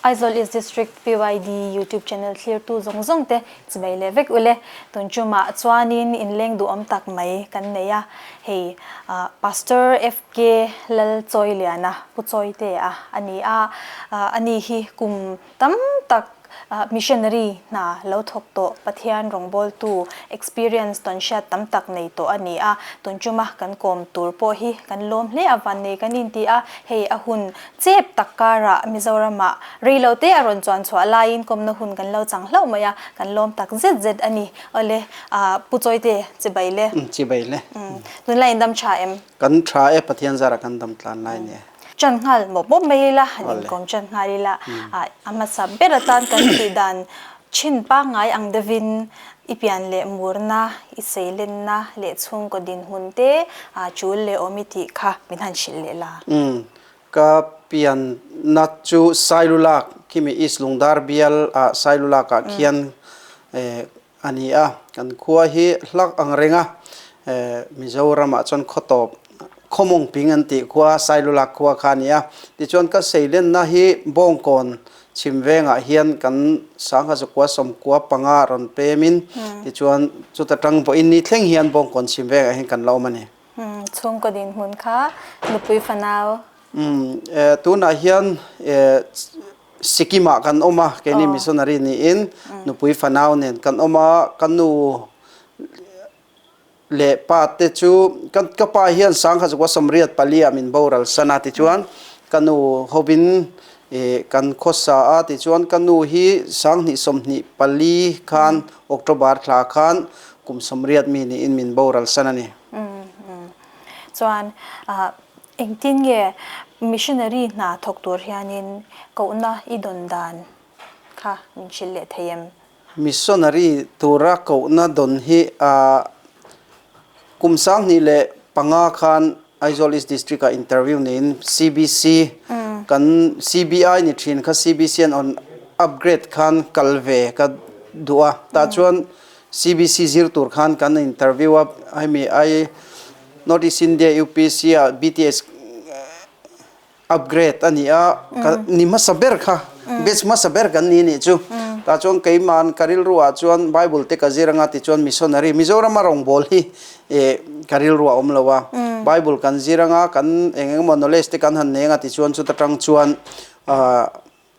Aizawl East District PYD YouTube channel thlirtu zawng zawng te chimei leh vek ule. Tun tumah chuanin inleng duhawm tak mai kan nei a, hei Pastor FK Lalchawiliana Pu Chawitea a ni a, ani hi kum tam tak missionary hna lo thawk tawh Pathian rawngbawltu experience tawn hriat tam tak nei tawh a ni a, tun chuma kan kawm tur pawh hi kan lawm hle a vannei kan inti a, hei a hun chep tak karah Mizoramah rei lo te a rawn chuan chhuah laiin kawmna hun kan lo chang hlauh mai a, kan lawm tak zet zet a ni. Awle, Pu Chawite, chibai le. Chibai le. Tunlai in dam tha em? Kan tha e, Pathian zarah kan dam tlan lai nia. Chan nghal mawp mawp mai ila, han inkawm chan nghal ila, a hmasa ber atan kan tih dan thin pangngai ang deuhin i pian leh murna, i seilenna leh chhungkaw dinhmun te chul leh awm i tih kha min han hrilh leh la. Umm, ka pianna chu Sailulak, khimi East Lungdar bial ah Sailulak ah khian a ni a, kan khua hi hlak ang reng a, Mizoramah chuan khaw tawp Khawmawng ping an tih khua Sailulak khua kha a ni a, tichuan ka seilenna hi Bawngkawn chhim vengah hian kan sangha zakua sawmkua panga rawn pemin tichuan chuta tang vawiin ni thleng hian Bawngkawn chhim vengah hian kan la awm a ni. Chhungkaw dinhmun kha nupui fanau. Tunah hian Sikkim-ah kan awm a, keini missionary niin nupui fanau nen kan awm a, ka nu leh pa te chu ka pa hian sangha zakua sawmriat pali ah min boral san a tichuan ka nu hovin kan khawsa a tichuan ka nu hi sanghnih 24 khan October thla khan kum 80 mi niin min boral san a ni. Chuan Engtin nge missionary hna thawk tur hianin kohna i dawn dan kha min hrilh leh thei em? Missionary tura kohna dawn hi kum 2005 khan Aizawl East District ah interview neiin CBC kan CBI ni thin kha CBC an on upgrade khan kal ve ka duh a, tah chuan CBC zir tur khan kan interview a, hemi ai North East India UPSC ah BTS upgrade a ni a, ka ni hmasa ber kha, batch hmasa ber kan ni nih chu. Tah chuan keiman ka rilru ah chuan Bible te ka zir anga tichuan missionary Mizorama rawngbâwl hi ka rilru a awm lo a. Bible kan zir anga kan eng eng emaw knowledge te kan han nei anga tichuan chuta tang chuan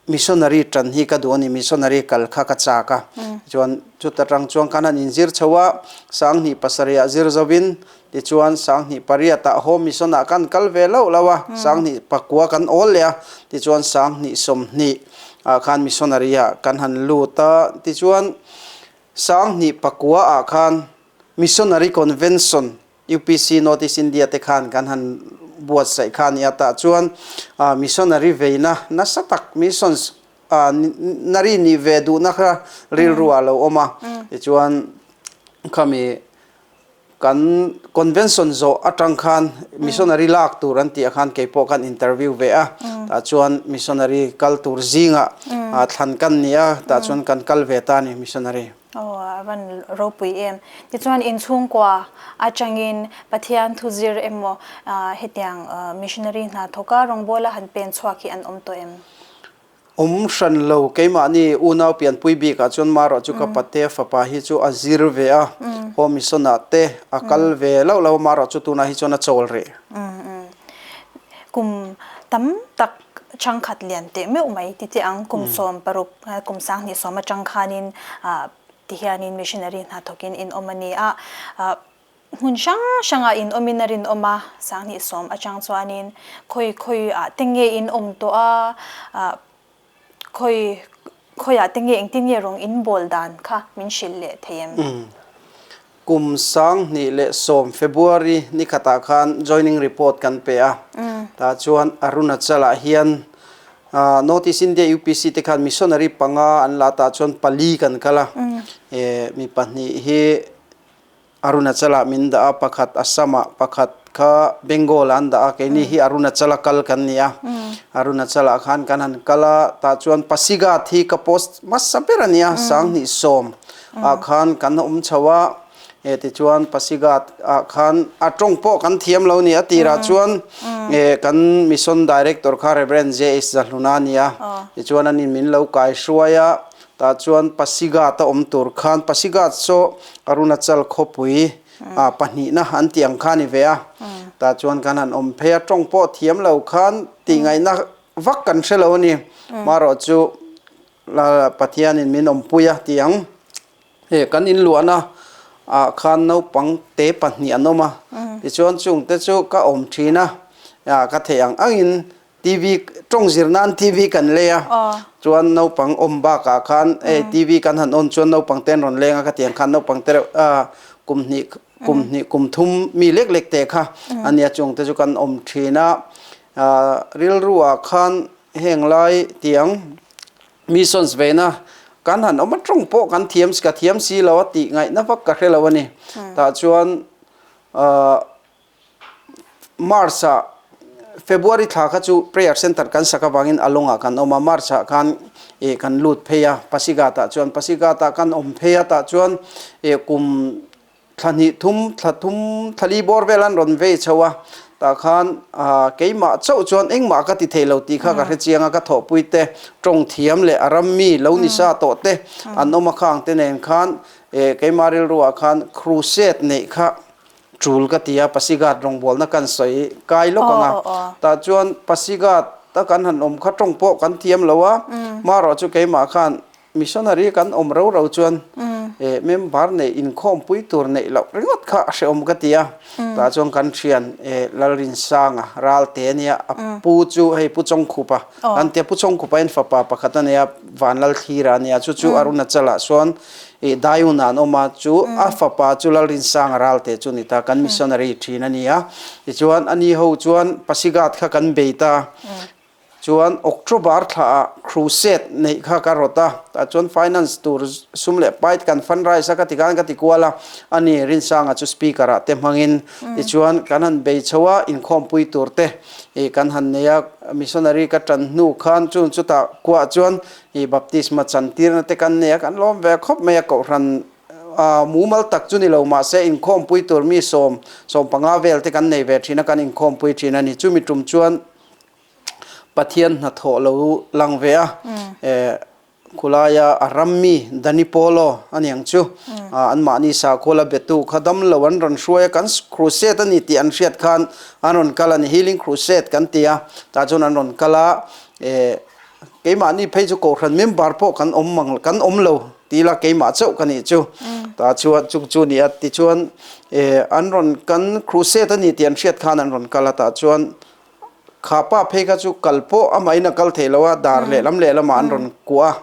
Missionary tan hi ka duh a ni, missionary kal kha ka chak a. Tichuan chuta tang chuan khan han inzir chho a, 2007 ah zir zovin, tichuan 2008 ah home mission ah khan kal ve loh loh a, 2009 kan awl leh a, tichuan 2020 ah khan missionary ah kan han lut a, tichuan 2009 ah khan missionary convention UPC North East India te khan kan han buatsaih kha a ni a, tah chuan missionary veina nasa tak missions nari nih ve duhna kha rilru ah lo awm a, tichuan khami kan convention zawh atang khan missionary lak tur an tih ah khan keipawh khan interview ve a, tah chuan missionary kal tur zingah thlan kan ni a, tah chuan kan kal ve ta a ni missionary. Aw, a van ropui em. Tichuan inchhungkua atangin Pathian thu zir emaw hetiang missionary hna thawka rawngbawla han pen chhuak hi an awm tawh em? Awm hran lo, keimahni unau pianpui bikah chuan marawh chu ka pate fapa hi chu a zir ve a, home mission ah te a kal ve loh loh a, marawh chu tunah hi chuan a chawl rih. Kum tam tak changkhat lian teh meuh mai titi ang kum 60. Kum 2010 atang khanin tihianin missionary hna thawkin in awm a ni a, hmun hrang hrangah in awmin a rinawm a, 2010 atang chuanin khawi khawi ah te nge in awm tawh a, khawi khawi ah te nge engtin nge rawng in bawl dan kha min hrilh leh thei em? Kum 2010 February ni khatah khan joining report kan pe a, tah chuan Arunachal ah hian North East India UPC te khan missionary panga an la tah chuan pali kan kal a, mi pahnih hi Arunachal ah min dah a, pakhat Assam ah, pakhat kha Bengal ah an dah a, keini hi Arunachal a kal kan ni a, Arunachal ah khan kan han kal a, tah chuan Pasighat hi ka post hmasa ber a nia, 2010 ah khan kan awm chho a. E tichuan Pasighat ah khan a tawng pawh kan thiam lo ni a tirah chuan e kan Mission Director kha Rev. JH Zahluna a ni a, tichuan anin min lo kai hruai a, tah chuan Pasighat a awm tur khan Pasighat saw Arunachal khawpui ah pahnihna an tih ang kha a ni ve a, tah chuan kan han awm phei a, tawng pawh thiam lo khan tih ngaihna vak kan hre lo a ni, marawh chu Pathianin min awmpui a tih ang. He kan inluahna ah khan naupang te pahnih an awm a, tichuan chungte chu ka awm thin a, ka theih ang angin TV tawng zir nan TV kan lei a, chuan naupang awm bakah khan hei TV kan han on chuan naupang te an rawn leng a ka tiang khan naupang te reuh kum hnih kum hnih kum thum mi lek lek te kha a nia chungte chu kan awm thin a, rilru ah khan heng lai tiang Missions veina kan han awm a tawng pawh kan thiam ka thiam si lo a tih ngaihna vak ka hre lo a ni. Tah chuan March ah February thla kha chu prayer center kan sak avangin a lawngah kan awm a, March ah khan ih kan lut phei a Pasighat ah chuan Pasighat ah kan awm phei a tah chuan ih kum Thla hnih thum, thla thum, thla li bawr vel an rawn vei chho a, tah khan keimah chauh chuan engmah ka ti thei lo tih kha ka hre chiang a, ka thawhpui te, tawng thiam leh a ram mi lo ni sa tawh te an awm a khang te nen khan keimah rilruah khan crusade neih kha tul ka ti a, Pasighat rawngbawlna kan sawi kai lawk ang a, tah chuan Pasighat a kan han awm kha tawng pawh kan thiam lo a, marawh chu keimah khan Missionary kan awm rau rau chuan eh member neih inkhawmpui tur neih loh ringawt kha a hrehawm ka ti a. Tah chuan kan thian eh Lalrinsanga Ralte a nia, a pu chu hei Pu Chawngkhupa kan tia, Pu Chawngkhupa in fapa pakhat a nia, Vanlalthlira a nia, chu chu Arunachala chuan eh Daiuna an awm a, chu a fapa chu Lalrinsanga Ralte chu a ni ta, kan missionary thin a ni a. Tichuan ani ho chuan Pasighat kha kan bei ta. Chuan October thlaah crusade neih kha ka rawt a, tah chuan finance tur sum leh pai kan fundraise a ka ti khan ka ti kual a, a ni Rinsanga chu speaker ah te hmangin tichuan kan han bei chho a, inkhawmpui tur te ih kan han nei a, missionary ka tan hnu khan chung chutah kuah chuan ih baptisma chantirna te kan nei a, kan lawm ve khawp mai a, kohhran mumal tak chu ni lo mahse inkhawmpui tur mi sawm 15 vel te kan nei ve thin a, kan inkhawmpui thin a ni, chumi tum chuan Pathian hnathawh lo lang ve a, khulaia a ram mi Danny Polo a ni ang chu, anmahni sakhuala betu kha dam lo an rawn hruai a, kan crusade a ni tih an hriat khan an rawn kal a ni, Healing Crusade kan ti a, tah chuan an rawn kal a, keimahni phei chu Kohhran member pawh kan awm mang kan awm lo ti ila keimah chauh ka nih chu, tah chuan chung chu ni a, tichuan an rawn kan crusade a ni tih an hriat khan an rawn kal a, tah chuan Kha pa phei kha chu kal pawh amahin a kal thei lo a, dar lehlam lehlamah an rawn kuah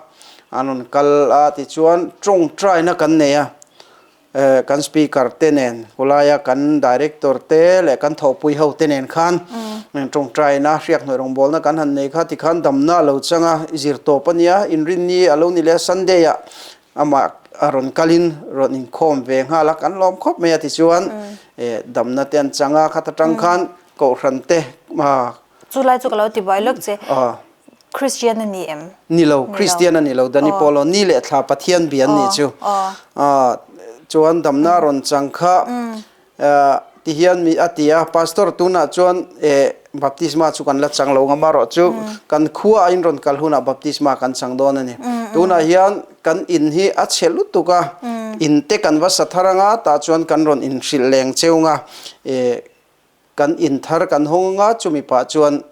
a, an rawn kal a tichuan tawngtaina kan nei a, kan speaker te nen khawlaia kan director te leh kan thawhpui ho te nen khan tawngtaina hriakhnuai rawngbawlna kan han nei kha tikhan damna a lo chang a, i zir tawp a nia, inrinni a lo ni leh a Sunday ah Amah a rawn kalin rawn inkhawm ve nghal a, kan lawm khawp mai a tichuan damna te an chang a, khat atang khan Kohhran te a. Chu lai chu ka lo ti buai lawk che, Christian a ni em? Ni lo, Christian a ni lo, Dani Pawlaw ni leh thla Pathian bia an nih chu. Chuan damna a rawn chang kha Ti hian mi a ti a, Pastor tunah chuan eh baptisma chu kan la chang lo ngam erawh chu kan khua a in rawn kal hunah baptisma kan chang dawn a ni. Tunah hian kan in hi a chhe lutuk a, in te kan va sa thar anga tah chuan kan rawn inhrilh leng cheu nga eh kan in thar kan hawng anga chumi pah chuan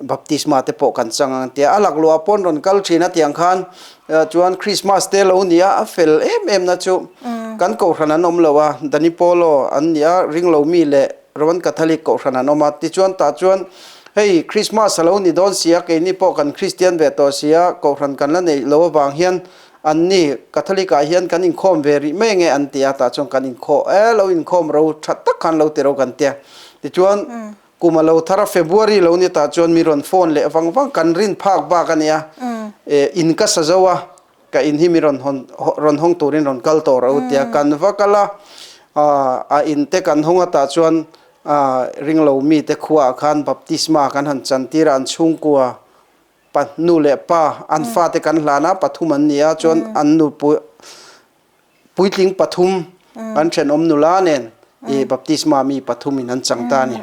Baptisma te pawh kan chang ang tia a lakluah pawn rawn kal thin a tiang khan chuan Christmas te lo ni a, a fel em em na chu kan kohhran an awm lo a, Dani Polo an ni a, ringlo mi leh Roman Catholic kohhran an awm a, tichuan tah chuan hei Christmas a lo ni dawn si a, keini pawh kan Christian ve tawh si a, kohhran kan la neih lo avang hian an ni Catholic ah hian kan inkhawm ve rih mai nge an ti a, tah chuan kan inkhawm e lo inkhawm ro tha tak khan lo ti ro kan tia, tichuan Kum a lo thar a, February lo ni tah chuan mi rawn phone leh vang vang kan rin phak bak a nia. In ka sa zo a, ka in hi mi rawn hawn rawn hawng turin rawn kal tawh rawh u tia kan va kal a, a in te kan hawng a tah chuan ringlo mite khuaah khan baptisma kan han chantir a, an chhungkua pa nu leh pa an fate kan hlan a, pathum an ni a, chuan an nupui puitling pathum. Kan thenawm nula nen i baptisma mi pathumin an chang ta a ni.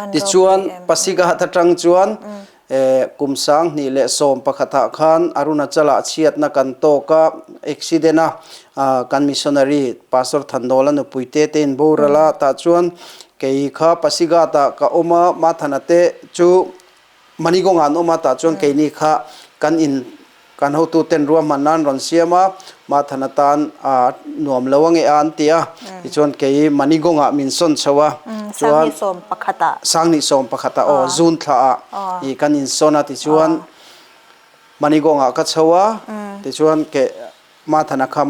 Tichuan, Pasighat atang chuan kum 2011ah khan Arunachal-ah chhiatna kan tawk a, accident a, kan missionary Pastor Thandawla nupui te te in boral a, tah chuan kei kha Pasighat-ah ka awm a, Mathana te chu Manigawngah an awm a, tah chuan keini kha kan in Kan hotuten ruahmanna an rawn siam a, Mathana tan a nuam lo ange a an ti a, tichuan kei Manigawngah min sawn chho a, chuan Sanghnih sawm pakhatah aw June thlaah i kan insawn a, tichuan Manigawngah ka chho a, tichuan ke Mathana kha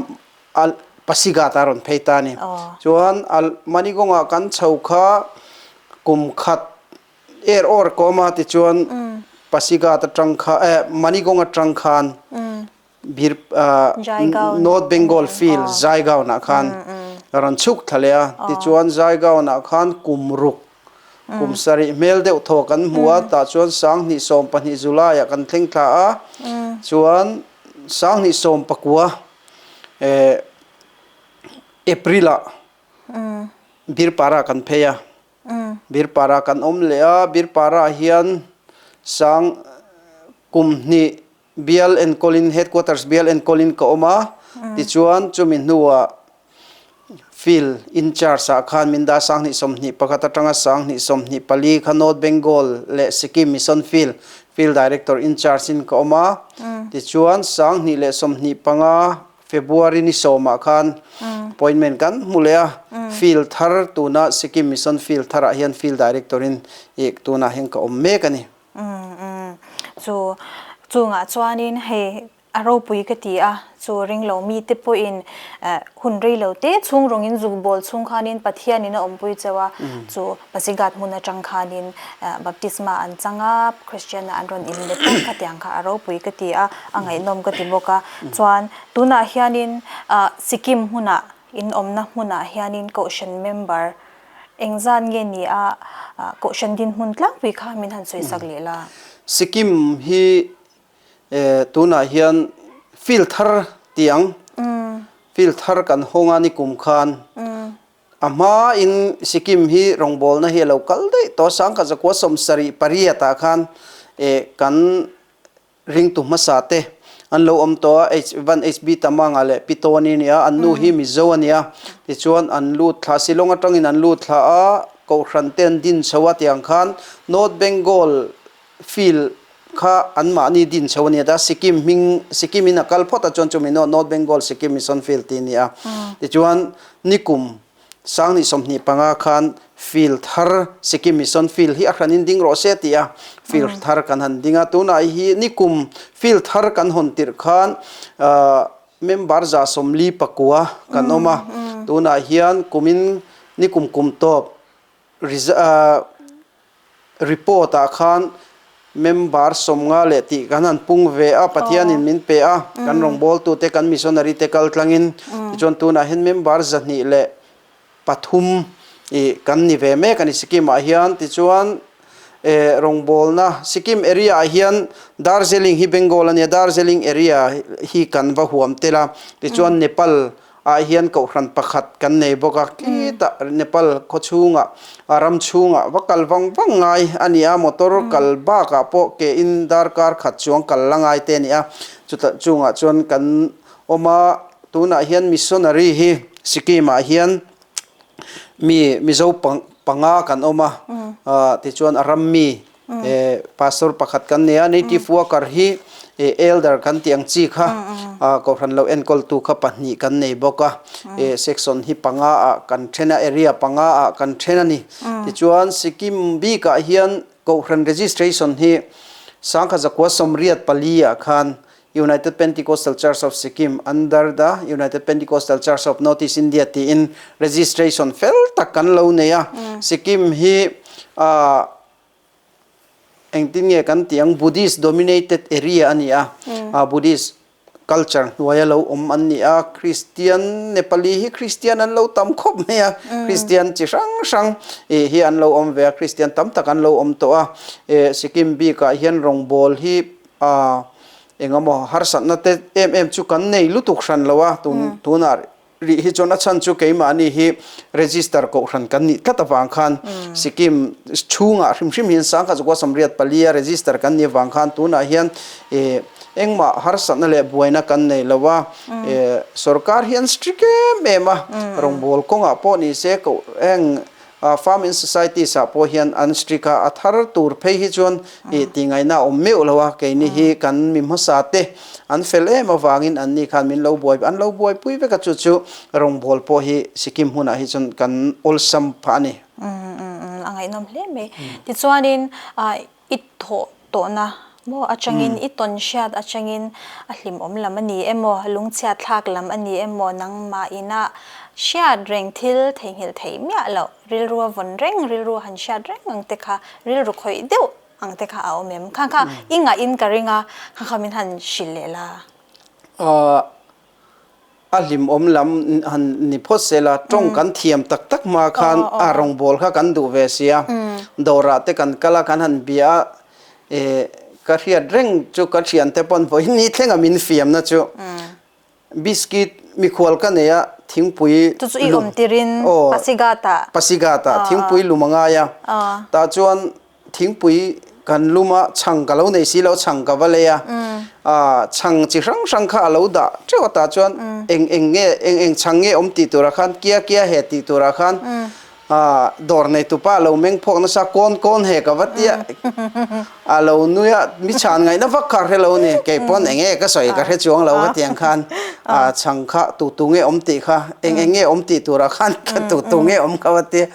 a Pasighat a rawn phei ta a ni. Chuan Manigawngah kan chho kha kum khat Er awr kawm a tichuan Pasighat atang kha eh Manigong atang khan Bir North Bengal field Jaigaon ah khan rawn chhuk thla leh a tichuan Jaigaon ah khan kum ruk kum sarih hmel deuh thaw kan hmu a tah chuan 2012 July ah kan thleng thla a chuan 2019 eh April ah Birpara kan phei a. Birpara kan awm leh a, Birpara ah hian sang kum hnih bial enkawlin headquarters bial enkawlin ka awm a, tichuan chumi hnuah field in charge ah khan min dah 2021 atanga 2024 kha North Bengal leh Sikkim Mission Field field director in charge in ka awm a, tichuan 2025 February ni sawmah khan appointment kan hmu leh a, field thar tuna Sikkim Mission Field tharah hian field director in ih tunah hian ka awm mek a ni. Chu chungah chuanin hei a ropui ka ti a, chu ringlo mite pawhin hun reilo te chhung rawngin zuk bawl chhung khanin Pathianin a awmpui cheu a, chu Pasighat hmun atang khanin baptisma an chang a, Christian ah an rawn in let a, khatiang kha a ropui ka ti a, a ngaihnawm ka ti bawk a. Chuan tunah hianin Sikkim hmunah in awmna hmunah hianin Kohhran member engzat nge ni a, Kohhran dinhmun tlangpui kha min han sawisak leh la. Sikkim hi tunah hian field thar ti ang, field thar kan hawng a ni kum khan A hmain Sikkim hi rawngbawlna hi a lo kal daih tawh a, 1978 ah khan kan ringtu hmasa te an lo awm tawh a, Van HB Tamanga leh Pi Tawni a ni a, an nu hi Mizo a ni a, tichuan an lut thla, Shillong atangin an lut thla a, Kohhran te an din chho a tiang khan North Bengal Field kha anmahni din chho a ni a, Sikkim hming, Sikkim in a kal phawt a chuan chumi North Bengal Sikkim Mission Field tih a ni a. Tichuan nikum 2025 khan field thar Sikkim Mission Field hi a hran in ding rawh se tih a field thar kan han ding a. Tunah hi nikum field thar kan hawn tirh khan member 149 kan awm a. Tunah hian kumin nikum kum tawp Report ah khan member 50 leh tih kan han pung ve a, Pathianin min pe a, kan rawngbawltute, kan missionary te kal tlangin tichuan tunah hian member 203 ih kan ni ve mek a ni Sikkim ah hian. Tichuan eh rawngbawlna Sikkim area ah hian Darjeeling hi Bengal a nia, Darjeeling area hi kan va huam tel a, tichuan Nepal ah hian kohhran pakhat kan nei bawk a, khitah Nepal khaw chhungah a ram chhungah va kal vang vang ngai a ni a, motor kal bakah pawh ke in darkar khat chuang kal la ngai te a ni a, chutah chungah chuan kan awm a, tunah hian missionary hi Sikkim ah hian mi Mizo panga kan awm a, tichuan a ram mi Pastor pakhat kan nei a, native worker hi elder kan tih ang chi kha kohhran lo enkawltu kha pahnih kan nei bawk a, section hi panga ah kan then a, area panga ah kan then a ni. Tichuan Sikkim bikah hian kohhran registration hi 1984 ah khan United Pentecostal Church of Sikkim under the United Pentecostal Church of North East India tiin registration fel tak kan lo nei a. Sikkim hi engtin nge kan tih ang Buddhist dominated area a ni a, Buddhist culture hnuaia lo awm an ni a, Christian Nepali hi Christian an lo tam khawp mai a, Christian chi hrang hrang hi an lo awm ve a, Christian tam tak an lo awm tawh a, Sikkim bikah hian rawngbawl hi Aa, engemaw harsatna te em em chu kan nei lutuk hran lo a, tun tunah rih hi chuan a chhan chu keimahni hi register kohhran kan nih tlat avang khan Sikkim chhungah hrim hrim hian sangkhat zakua 84 a register kan nih avang khan tunah hian engmah harsatna leh buaina kan nei lo a, sorkar hi an strict em em a, rawngbawl kawngah pawh ni se koh heng Farm in societies ah pawh hian an strict a, a thar tur phei hi chuan ih tih ngaihna a awm meuh lo a, keini hi kan mi hmasa te an fel em avangin an ni khan min lo buai an lo buaipui vek a, chu chu rawngbawl pawh hi Sikkim hmunah hi chuan kan awlsam phah a ni. A ngaihnawm hle mai. Tichuanin I thawh tawhna maw atangin, i tawn hriat atangin a hlimawm lam a ni emaw, lungchhiat thlak lam a ni emaw, nangmah ina hriat reng thil theihnghilh theih miah loh, rilru a vawn reng, rilru a han hriat reng ang te kha, rilru khawih deuh ang te kha a awm em? Kha kha i ngahin ka ring a, kha kha min han hrilh leh la. A hlimawm lam han ni phawt se la, tawng kan thiam tak tak hma khan a rawngbawl kha kan duh ve sia, dawrah te kan kal a, kan han bia a, eh ka hriat reng chu ka thiante pawn vawiin ni thlenga min fiamna chu biscuit mikhual ka nei a, thingpui Chu chu i awm tirin Pasighat-ah. Pasighat-ah thingpui lum a ngai a, tah chuan Thingpui kan lum a, chhang ka lo nei si lo, chhang ka va lei a. Aaa chhang chi hrang hrang kha a lo dah teuh a tah chuan eng eng nge eng eng chhang nge awm tih turah khan kia kia he tih turah khan aaa dawr nei tupa a lo meng phawk nasa kawn kawn he ka va tia a lo nui a, mi chhan ngaihna vak kha a hre lo a ni. Kei pawn eng nge ka sawi ka hre chuang lo ka tiang khan aaa chhang kha tu tu nge awm tih kha eng eng nge awm tih turah khan tu tu nge awm ka va tia.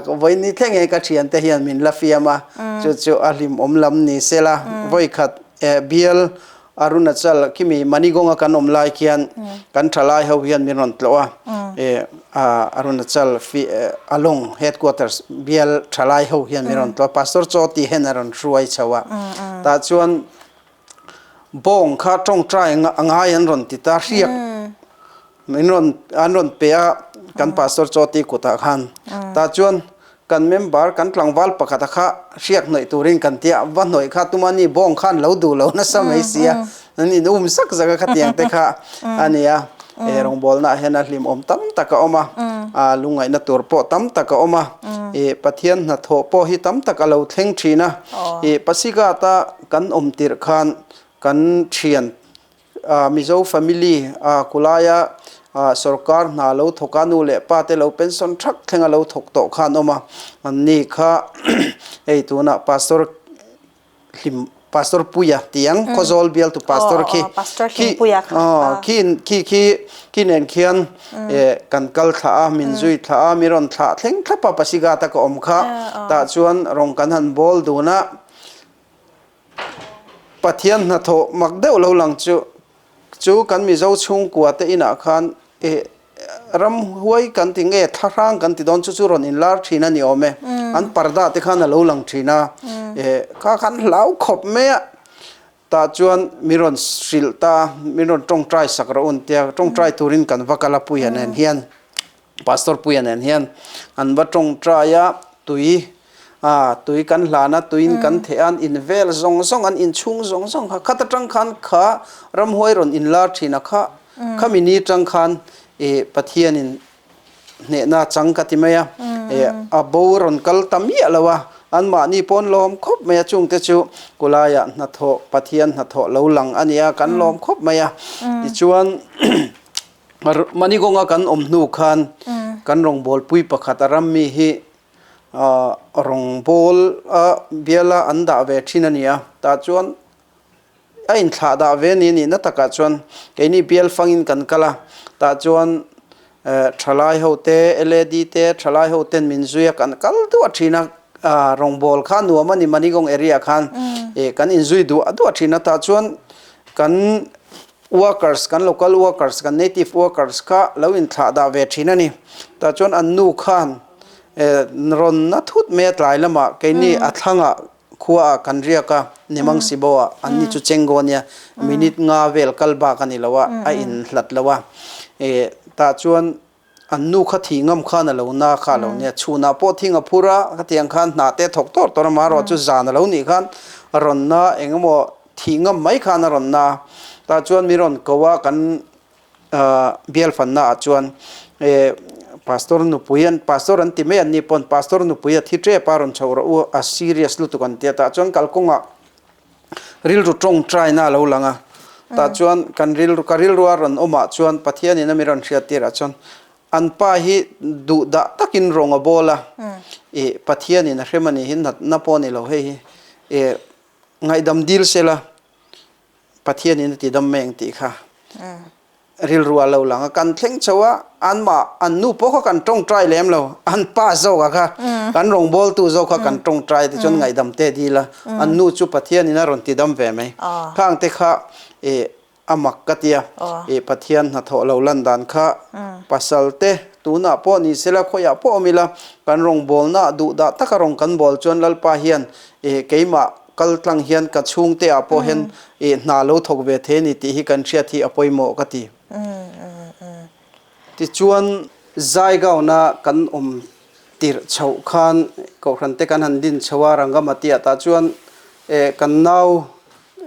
Vawiin ni thleng hi ka thiante hian min la fiam a, chu chu a hlimawm lam ni se la, vawikhat bial Arunachal khimi Manigonga kan awm lai khian kan thalai ho hian min rawn tlawh a, Arunachal Along headquarters bial thalai ho hian min rawn tlawh a, Pastor Chaw tih hian a rawn hruai chho a, tah chuan bawng kha tawngtai a ngai an rawn ti ta hriak. Min rawn an rawn pe a kan pastor chaw ti kutah khan tah chuan kan member kan tlangval pakhata kha hriak hnawih turin kan tia va hnawih kha tuma ni bawng khan lo duh lo nasa mai sia an in um sak sak a khatiang te kha a ni a he rawngbawlna ah hian a hlimawm tam tak a awm a a lungngaihna tur pawh tam tak a awm a ih Pathian hnathawh pawh hi tam tak a lo thleng thin a ih Pasighat-a kan awm tirh khan kan thian Mizo family kulaia sorkar hna lo thawk a, nu leh pa te lo pension thak thleng a lo thawk tawh kha an awm a, anni kha hei tunah Pastor hlim Pastor Puia tih ang Khawzawl bialtu Pastor khi khi khi khi khi khi nen khian kan kal thlah a, min zui thlah a, mi rawn thlah thleng thlap a Pasighat a ka awm kha tah chuan rawng kan han bawl dun a. Pathian hnathawh mak deuh lo lang chu chu kan Mizo chhungkua te inah khan eh ramhuai kan ti nge thlahrang kan ti dawn chu chu rawn inlar thin a ni awm e. An parda te khan a lo lang thin a, eh kha khan hlau khawp mai a. Tah chuan min rawn hrilh ta, min rawn tawngtai sak rawh un tia tawngtai turin kan va kal a Puia nen hian. Pastor Puia nen hian an va tawngtai a, tui a tui kan hlan a, tuiin kan theh a, an in vel zawng zawng, an inchhung zawng zawng kha khat atang khan kha ramhuai rawn inlar thin a kha, khami ni atang khan ih Pathianin hnehna chang ka ti mai a, ih a bo rawn kal ta miah lo a, anmahni pawn lawm khawp mai a, chungte chu kulaiah hnathawh Pathian hnathawh lo lang a ni a, kan lawm khawp mai a, tichuan. Manigonga kan awm hnu khan kan rawngbawlpui pakhat a rammi hi rawngbâwl a biala an dah ve thin a ni a, tah chuan a inthlah dah ve ni a nihna takah chuan keini bial fangin kan kal a, tah chuan thalai ho te, LAD te, thalai ho ten min zui a, kan kal duah thin a, rawngbâwl kha nuam a ni Manigong area khan kan inzui duah duah thin a, tah chuan kan Workers, kan local workers, kan native workers kha lo inthlah dah ve thin a ni. Tah chuan an nu khan rawn na thut mai a tlai lamah keini a thlangah khuaah kan riak a, Nimang Sibo ah an ni chu Chengo ania, minute nga vel kal bak a ni lo a, a inhlat lo a. Tah chuan An nu kha thih ngam khan a lo na kha a lo nia, chhunah pawh thing a phur a, khatiang khan hnah te a thawk tawr tawr a, amaherawh chu zan a lo nih khan a rawn na eng emaw thih ngam mai khan a rawn na a, tah chuan mi rawn ko a, kan Bial fanna ah chuan Pastor nupui an Pastor an ti mai an ni pawn Pastor nupui a thi tep a rawn chhoh rawh u a serious lutuk an ti a tah chuan kalkawngah rilru tawngtaina a lo lang a tah chuan kan rilru ka rilru a rawn awmah chuan Pathianin a mi rawn hriat tirah chuan an pa hi duh dah takin rawng a bawl a ih Pathianin a hrem a nih hi natna pawh a ni lo hei hi ih ngaihdam dil sela Pathianin a ti dam mai ang tih kha rilru a lo lang a, kan thleng chho a, anmah an nu pawh kha kan tawngtai lem lo, an pa zawk a kha kan rawngbawltu zawk kha kan tawngtai tichuan ngaihdam te dil a, an nu chu Pathianin a rawn ti dam ve mai. Khang te kha ih a mak ka tia, ih Pathian hnathawh lo lan dan kha pasal te tunah pawh ni sela khawiah pawh awm ila kan rawngbawlna duh dah taka rawng kan bawl chuan Lalpa hian ih keimah Kal tlang hian ka chhungte ah pawh hian ih hna lo thawk ve thei a ni tih hi kan hriat hi a pawimawh ka ti. Tichuan, Zaigaona kan awm tirh chhoh khan Kohhran te kan han din chho a, Rangamati ah tah chuan eh kan nau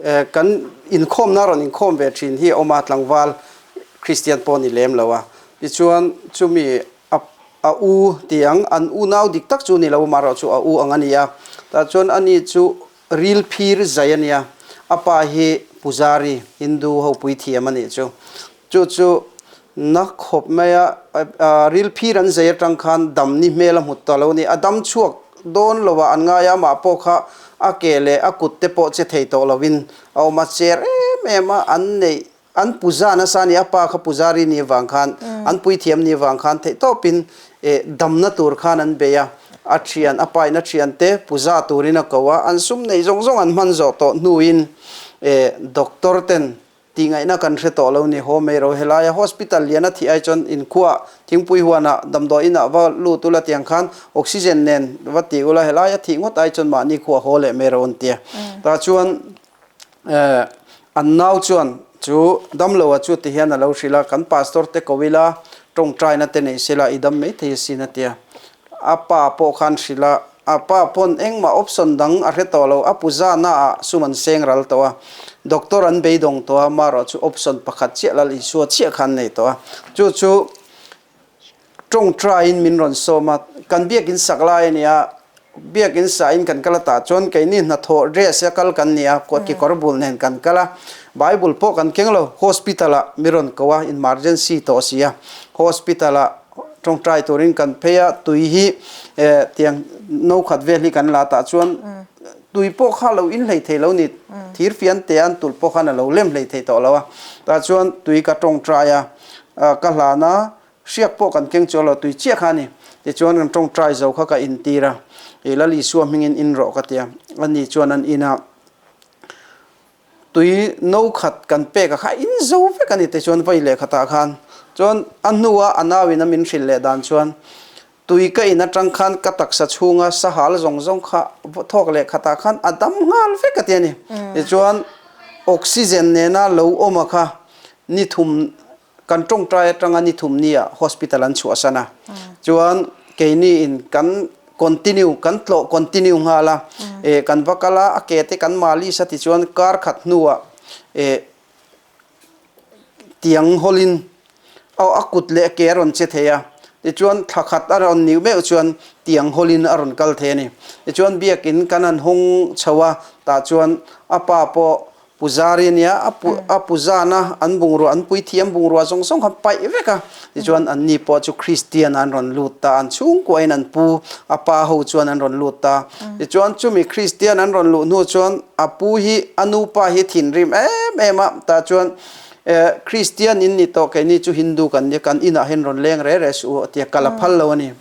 eh kan inkhawmna rawn inkhawm ve thin hi a awm a, tlangval Kristian pawh a ni lem lo a. Tichuan, chumi A a u ti ang, an unau dik tak chu ni lo, amaherawhchu a u ang a ni a. Tah chuan ani chu ril phir zai a nia, a pa hi Pujari, Hindu ho puithiam a nih chu. Chu chu na khawp mai a, ril phir an zai atang khan dam ni hmel a hmu ta lo a ni. A dam chhuak dawn lo ah an ngai a, amah pawh kha a ke leh a kut te pawh che thei tawh lovin a awm a, cher em em a, an neih An puza nasa a ni, a pa kha puzari ni vang khan, an puithiam ni vang khan theihtawpin damna tur khan an bei a, a thian, a pain a thiante puza turin a ko a, an sum nei zawng zawng an hman zawh tawh hnuin doctor ten tihngaihna kan hre tawh lo ni, haw mai ro helaia hospital lian a thih ai chuan inkhua thingpui huanah damdawi inah va lut ula tiang khan oxygen nen va ti ula helaia thih ngawt ai chuan mahni khuah haw leh mai ro an ti a, tah chuan An nau chuan chu damloa chu ti hian a lo hrilh a, kan pastor te ko ila, tawngtaina te nei sela i dam maithei asin a ti a. A pa pawh khan hrilh a, a pa pawn engmah option dang a hre tawh lo, a puzana ah sum an seng ral tawh a, doctor an beidawng tawh a, marawh chu option pakhat chiah Lal Isua chiah khan nei tawh a, chu chu Tawngtaiin min rawn sawm a, kan biakin sak lai a ni a, biakin sahin kan kal a tah chuan keini hnathawh dress a kal kan ni a, kekawr bul nen kan kal a, Bible pawh kan keng lo, hospital ah mi rawn ko a, emergency tawh si a, hospital ah tawngtai turin kan phei a, tui hi tiang no khat vel hi kan la tah chuan tui pawh kha lo in hlei thei lo ni, thir fian te an tulh pawh khan a lo lem hlei thei tawh lo a, tah chuan tui ka tawngtai a, ka hlan a. Hriak pawh kan keng chuang lo, tui chiah kha a ni. Tichuan kan tawngtai zo kha ka intir a, I Lal Isua hmingin in rawh ka ti a. Ani chuan an ina tui no khat kan pek a kha in zo vek a ni. Tichuan vawi leh khatah khan chuan a hnua a nauin a min hrilh leh dan chuan tui ka in atang khan ka taksa chhunga sahal zawng zawng kha thawk leh khatah khan a dam nghal vek a ti a ni. Tichuan oxygen nena lo awm a kha ni thum Kan tawngtai atanga ni thum nia hospital an chhuahsan a, chuan keini in kan continue kan tlawh continue nghal a, eh kan va kal a, a ke te kan malis a tichuan kar khat hnuah eh tiang hawlin aw a kut leh a ke a rawn che thei a, tichuan thla khat a rawn niu meuh chuan tiang hawlin a rawn kal thei a ni. Tichuan biakin kan han hawng chho a, tah chuan a pa pawh Puzari ania, a pu a puzana an bungrua an puithiam bungrua zawng zawng kha paih vek a, tichuan an ni pawh chu Kristian an rawn lut ta, an chhungkuain an pu a pa ho chuan an rawn lut ta. Tichuan chumi Kristian an rawn luh hnu chuan a pu hi a nupa hi thinrim em em a, tah chuan eh Kristian in ni tawh keini chu Hindu kan nia kan inah hian rawn leng re re suh u a tia kal a phal lo a ni.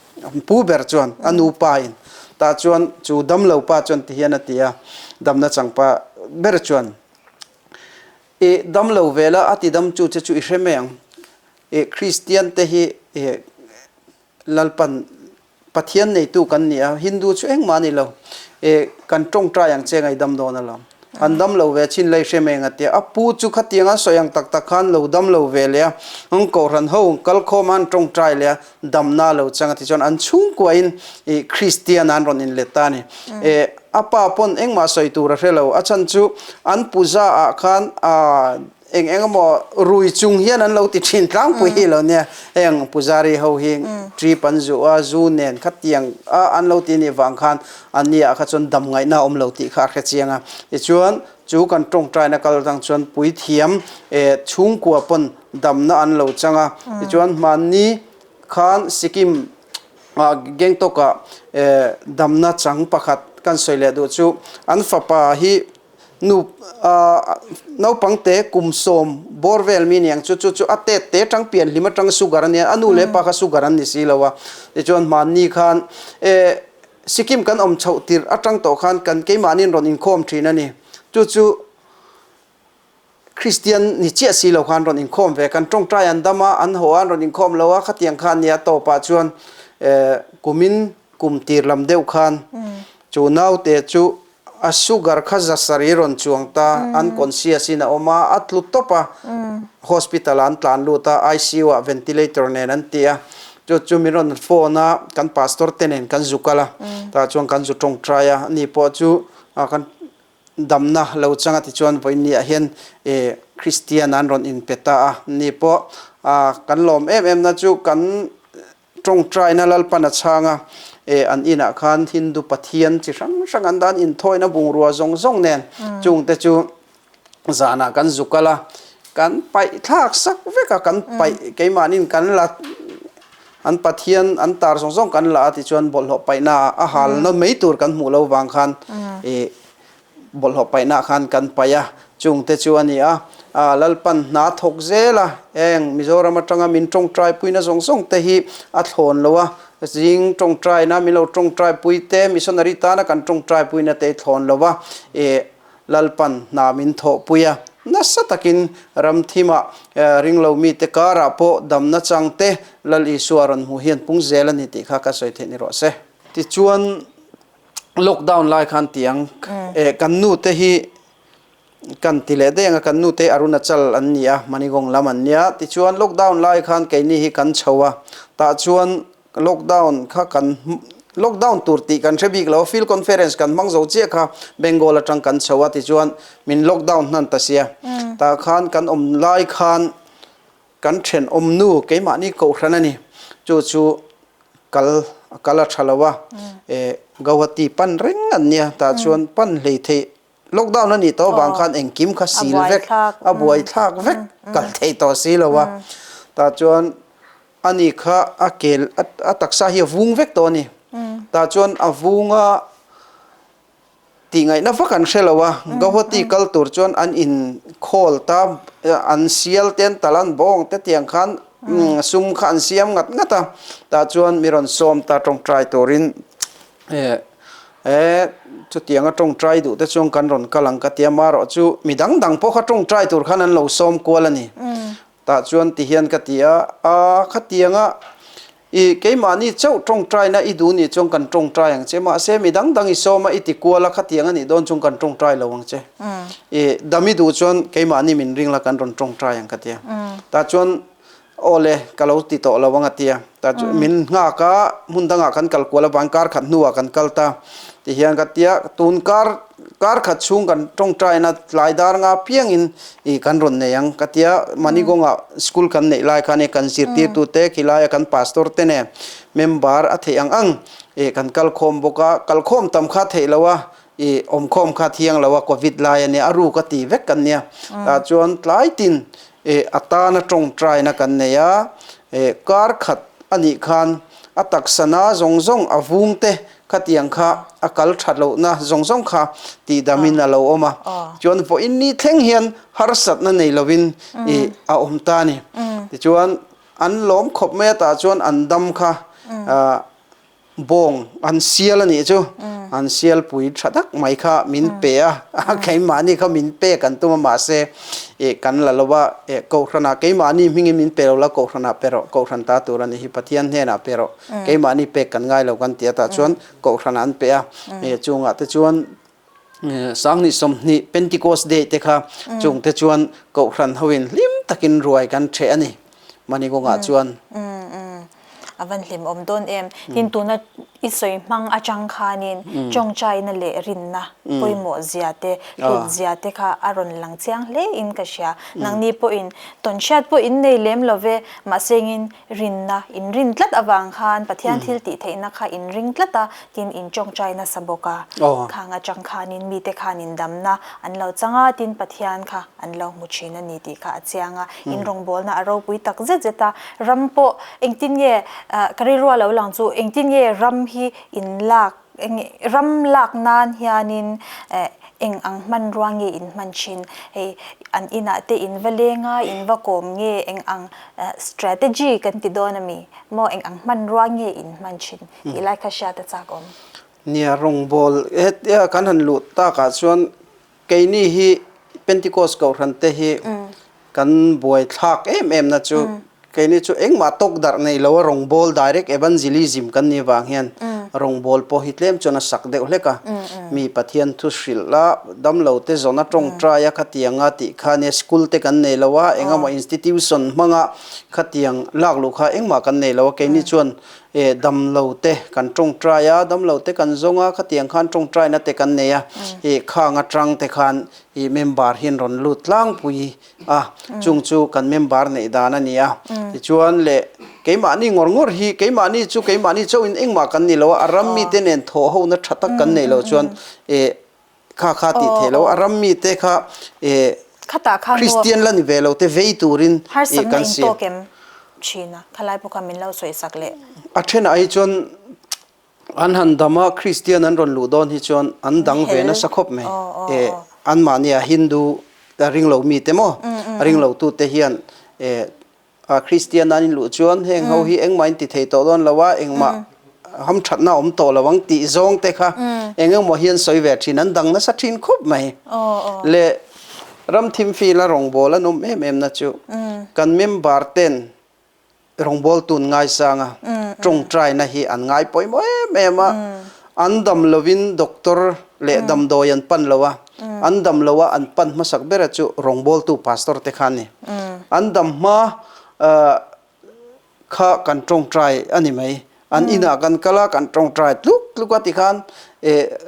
Pu ber chuan a nupa in tah chuan chu damlo pa chuan ti hian a ti a, damna changpa ber chuan i damlo ve la a ti dam chu che chu i hre mai ang, i Kristian te hi i Lalpan Pathian neitu kan ni a, Hindu chu engmah a ni lo, i kan tawngtai ang che ngaidam dawn alawm. An dam lo ve chin lei hre mai ang a ti a, a pu chu khatiang a sawi ang tak tak khan lo dam lo ve leh a, an kohhran ho kalkhawm a an tawngtai leh a, damna lo chang a ti chuan an chhungkuain ih Kristian an rawn inlet ta a ni. Eh a pa pawn engmah sawi tur a hre lo, a chhan chu an puja ah khan ah Eng eng emaw rui chung hian an lo ti thin tlangpui hi lo nia. Heng puzari ho hi trip an zuh a, zu nen khatiang a an lo ti nih vang khan an ni ah kha chuan dam ngaihna a awm lo tih kha a hre chiang a. Tichuan chu kan tawngtaina kal atang chuan puithiam chhungkua pawn damna an lo chang a. Tichuan hmanni khan Sikkim ah Gangtok ah damna chang pakhat kan sawi leh duh chu an fapa hi Nu naupangte kum sawm bawr vel mi niang chu chu chu a tet te tang pian hlim atang sugar ania a nu leh pa kha sugar an ni si lo a tichuan hmanni khan eh Sikkim kan awm chhoh tirh atang tawh khan kan keimahni an rawn inkhawm thin a ni chu chu Kristian ni chiah si lo khan rawn inkhawm ve kan tawngtai an dam a an haw a an rawn inkhawm lo a khatiang khan nia tawpah chuan eh kumin kum tir lam deuh khan chu naute chu A sugar kha zasari rawn chuang ta, unconscious in a awm a, a tlu tawp a, hospital ah an tlan lut a, ICU ah ventilator nen an ti a, chu chu min rawn phone a, kan pastor te nen kan zu kal a, tah chuan kan zu tawngtai a, ani pawh chu kan damna lo chang a tichuan vawiin ni ah hian Christian an rawn inpe ta a, ani pawh kan lawm em em na chu kan Tawngtaina Lalpan a chhang a, e an inah khan Hindu pathian chi hrang hrang an dan inthawina bungrua zawng zawng nen chungte chu zanah kan zu kal a, kan paih thlak sak vek a, kan paih keimahnin kan la an pathian an tar zawng zawng kan la a tichuan bawlhhlawh paihna a halna mai tur kan hmuh lo vang khan e Bawlhhlawh paihna khan kan paih a, chungte chu a ni a, Lalpan hna thawk zel a, heng Mizoram atanga min tawngtaipuina zawng zawng te hi a thlawn lo a, zing tawngtaina min lo tawngtaipui te, missionary tana kan tawngtaipuina te hi thlawn lo a, ih Lalpan hna min thawhpui a, nasa takin ramthimah ringlo mite karah pawh damna chang te Lal Isua rawn hmuh hian pung zel a ni tih kha ka sawi theih ni rawh se. Tichuan. Lockdown lai khan tiang eh kan nu te hi kan ti leh daih ang a kan nu te Arunachal an ni a Manigong lam an nia tichuan lockdown lai khan keini hi kan chho a tah chuan lockdown kha kan lockdown tur tih kan hre bik lo a field conference kan hmang zo chiah kha Bengal atang kan chho a tichuan min lockdown hnan ta sia tah khan kan awm lai khan Kan thenawm nu keimahni kohhran a ni. Chu chu kal a kal a tha lo a, eh Gauhati pan reng an nia, tah chuan pan hlei theih lockdown a nih tawh avang khan engkim kha sil vek, a buaithlak vek kal theih tawh si lo a. Tah chuan ani kha a kel a taksa hi a vung vek tawh a ni. Tah chuan a vung a. Tih ngaihna vak an hre lo a, Gauhati kal tur chuan an in khawl ta, an sial te an tal an bawng te tiang khan sum kha an siam ngat ngat a, tah chuan mi rawn sawm ta tawngtai turin eh chutianga tawngtai duh te chuan kan rawn kal ang ka ti a, marawh chu mi dang dang pawh kha tawngtai tur khan an lo sawm kual a ni. Tah chuan ti hian ka ti a, a khatianga i keimahni chauh tawngtaina i duh nih chuan kan tawngtai ang che, mahse mi dang dang i sawm a i ti kual a khatiang a nih dawn chuan kan tawngtai lo ang che. I dam i duh chuan keimahni min ring la kan rawn tawngtai ang ka ti a. Tah chuan aw le ka lo ti tawh lo ang a ti a. Tah chuan min nghak a hmun dangah kan kal kual avangin kar khat hnuah kan kal ta ti hian ka ti a, tun kar Kar khat chhung kan tawngtaina tlai dar nga piangin ih kan rawn nei ang ka tia Manigawngah school kan neih lai khan kan zirtirtu te khilaia kan pastor te nen member a theih ang ang ih kan kal khawm bawk a, kal khawm tam kha theih lo a ih awm khawm kha thiang lo a covid lai a nia a ruk a ti vek kan nia tah chuan tlai tin ih a tana tawngtaina kan nei a ih kar khat a nih khan a taksa na zawng zawng a vung te Khatiang kha a kal that lohna zawng zawng kha tihdamin a lo awm a, chuan vawiin ni thleng hian harsatna nei lovin ih a awm ta a ni. Tichuan an lawm khawp mai a tah chuan an dam kha ah bawng an sial a nih chu, an sial pui tha tak mai kha min pe a, keimahni kha min pek an tum a mahse ih kan la lo a, eh kohhranah keimahni hmingin min pe lo la kohhranah pe rawh, kohhran ta tur a nih hi Pathian hnenah pe rawh. Keimahni pek kan ngai lo kan ti a tah chuan kohhran an pe a, chungah te chuan Sanghnih 20 Pentecost Day te kha chung te chuan kohhran hoin hlim takin ruai kan ṭheh a ni Manigawngah chuan. A van hlimawm dawn em. Tin, tuna i sawi hmang atang khanin tawngtaina leh rinna pawimawh zia te, hlut zia te kha a rawn lang chiang hle in ka hria. Nangni pawhin tawnhriat pawh in nei lem lo ve, mahsengin rinna in rin tlat avang khan Pathian thil tih theihna kha in ring tlat a, tin in tawngtai nasa bawk a. Khang atang khanin mite khanin damna an lo chang a, tin Pathian kha an lo hmu thin a ni tih kha a chiang a. In rawngbawlna a ropui tak zet zet a, ram pawh engtin nge ka rilru a lo lang chu engtin nge ram hi in lak ram lak nan hianin eng ang hmanrua nge in hman thin hei an inah te in va leng a in va kawm nge eng ang strategy kan ti dawn a mi maw eng ang hmanrua nge in hman thin tih lai kha hriat a chak awm. Nia rawngbawl hetia kan han luh takah chuan Keini hi Pentecost Kohhran te hi kan buaithlak em em na chu keini chu engmah tawk darh nei lo a rawngbawl direct evangelism kan nih vang hian rawngbawl pawh hi tlem chuan a sak deuh hlek a. Mi Pathian thu hrilh a, damlo te zawn a tawngtai a khatianga tih kha nia school te kan nei lo a, engemaw institution hmanga khatiang lak luh kha engmah kan nei lo a keini chuan E, damlo te kan tawngtai a, damlo te kan zawng a, khatiang khan tawngtaina te kan nei a, e, khang atang te khan i member hi an rawn lut tlangpui a, chung chu kan member neih dan a ni a. Tichuan le keimahni ngawr ngawr hi, keimahni chu keimahni chauhin engmah kan ni lo a, a ram mite nen thawh hona tha tak kan neih loh chuan e, Kha kha tih theih loh a ram mite kha eh Khatah khan maw Kristian la ni ve lo te vei turin eh harsatna kan in siam. tawk em thin a, khalai pawh kha min lo sawi sak leh. A thenah hi chuan an han dam a, Kristian an rawn luh dawn hi chuan an dang ve Hel nasa khawp mai. aw aw Eh aw. anmahnia Hindu a ring lo mite maw a ring lo tute hian eh A Kristian an inluh chuan heng ho hi engmah in ti thei tawh dawn lo a, engmah hamthatna a awm tawh lo ang tih zawng te kha eng engmaw hian sawi ve thin, an dang nasa thin khawp mai. Leh ramthim fila rawngbâwl an awm em em na chu kan member ten rawngbâwl tun ngaisang a, tawngtaina hi an ngai pawimawh em em a, an dam lovin doctor leh damdawi an pan lo a, an dam lo a an pan hmasak bera chu rawngbawltu pastor te kha a ni. An dam hma kha kan tawngtai a ni mai. An inah kan kal a, kan tawngtai tluk tluk a tikhan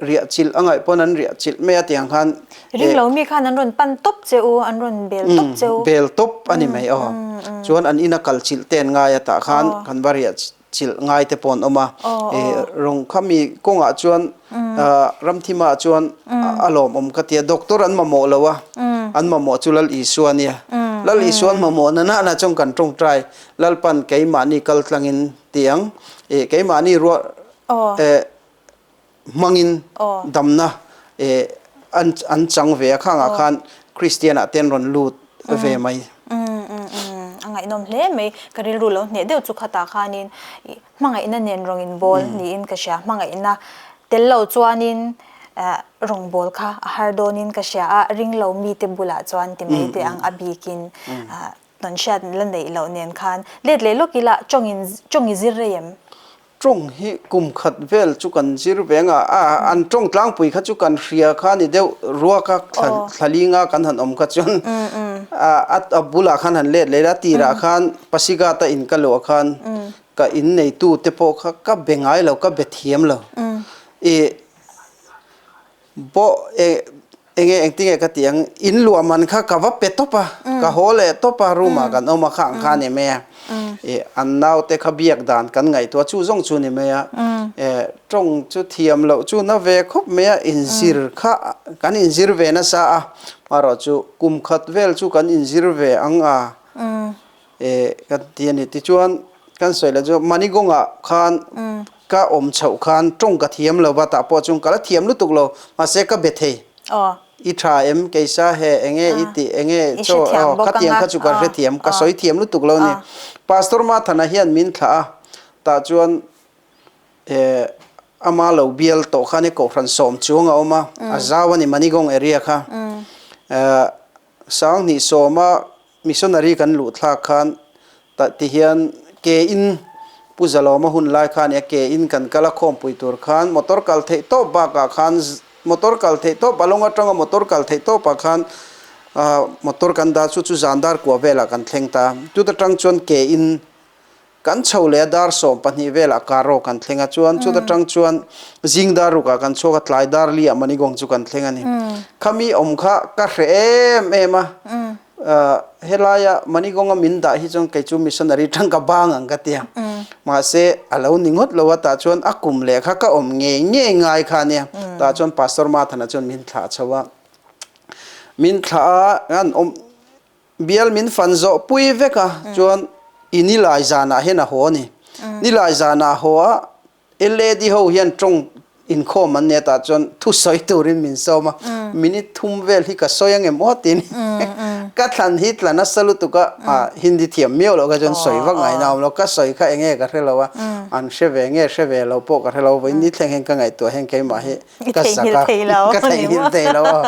riah chilh a ngaih pawn an riah chilh mai a tiang khan. Ring lo mi khan an rawn pan tawp che u, an rawn bel tawp che u. Bel tawp a ni mai aw. Chuan an ina kal chilh te an ngai a tah khan kan va riah chilh ngai te pawh an awm a, rawng khami kawngah chuan Ramthima chuan a lawmawm ka ti a, doctor an mamawh lo a, an mamawh chu Lal Isua a nia, Lal Isua an mamawh na nahna chuan kan tawngtai Lalpan keimahni kal tlangin ti ang, keimahni ruah hmangin damna an chang ve a, khangah khan Kristian ah te an rawn lut ve mai. A ngaihnawm hle mai, ka rilru lo hneh deuh chu khatah khanin hmangaihna nen rawng in bawl niin ka hria, hmangaihna tel lo chuanin rawng bawl kha a har dawnin ka hria a, ringlo mite bulah chuan ti mai teh ang a bikin tawnhriat la neih loh nen khan let leh lawk ila tawngin tawng i zir rei em? Tawng hi kum khat vel chu kan zir ve anga a an tawng tlangpui kha chu kan hria kha ni deuh ruak a thla linga kan han awm kha chuan a a bulah khan han let leh ila tirah khan Pasigata in ka luah khan ka in neitu te pawh kha ka be ngai lo ka be thiam lo i Pawh e enge engtinge ka ti ang, in luah man kha ka va pe tawp a, ka haw leh tawp a, room ah kan awm a kha ang kha a ni mai a, e an naute kha biak dan kan ngaihtuah chu zawng chu a ni mai a, e tawng chu thiam loh chu na ve khawp mai a, inzir kha kan inzir ve nasa a, marawh chu kum khat vel chu kan inzir ve ang a. E kan ti a ni. Tichuan kan sawi leh chu Manigawngah khan ka awm chhoh khan tawng ka thiam lo va, tah pawh chuan ka la thiam lutuk lo, mahse ka be thei. I tha em keisa he enge i tih enge chaw aw khatiang kha chu ka hrethiam ka sawi thiam lutuk lo a ni. Pastor Mathana hian min thlah a, tah chuan e ama lo bial tawh khan i kohhran sawm chuang a awm a, a zau a ni Manigawng area kha. E Sanghnih sawma Missionary kan luh thlak khan tah ti hian ke in Pu Zalawma hun lai kha ania ke in kan kal a khawmpui tur khan motor kal theih tawp bakah khan motor kal theih tawp a lawng atanga motor kal theih tawpah khan motor kan dah chu chu zan dar kua velah kan thleng ta chuta tang chuan ke in. Kan chho leh a dar 12 velah Karo kan thleng a, chuan chuta tang chuan zing dar rukah kan chhuak a, tlai dar li ah Manigong chu kan thleng a ni. Khami awm kha ka hreh em em a, helaia Manigong a min dah hi chuan kei chu missionary tang ka bang ang ka ti a, mahse a lo ni ngawt lo a, tah chuan a kum leh kha ka awm ngei ngei ngai kha a nia, tah chuan Pastor Mathana chuan min thlah chho a, min thlah a, an awm. Bial min fan zawh pui vek a, chuan i nilai zanah hian a haw a ni. Nilai zanah a haw a, LAD ho hian tawng inkhawm an nia tah chuan thusawi turin min sawm a, minute thum vel hi ka sawi ang em aw tiin ka thlan hi tla nasa lutuk a, Hindi thiam miau loh kha chuan sawi vak ngaihna awm lo, ka sawi kha eng nge ka hre lo a, an hre ve nge hre ve lo pawh ka hre lo, vawiin ni thleng hian ka ngaihtuah hian keimah hi ka zak a, ka theihnghilh thei lo a,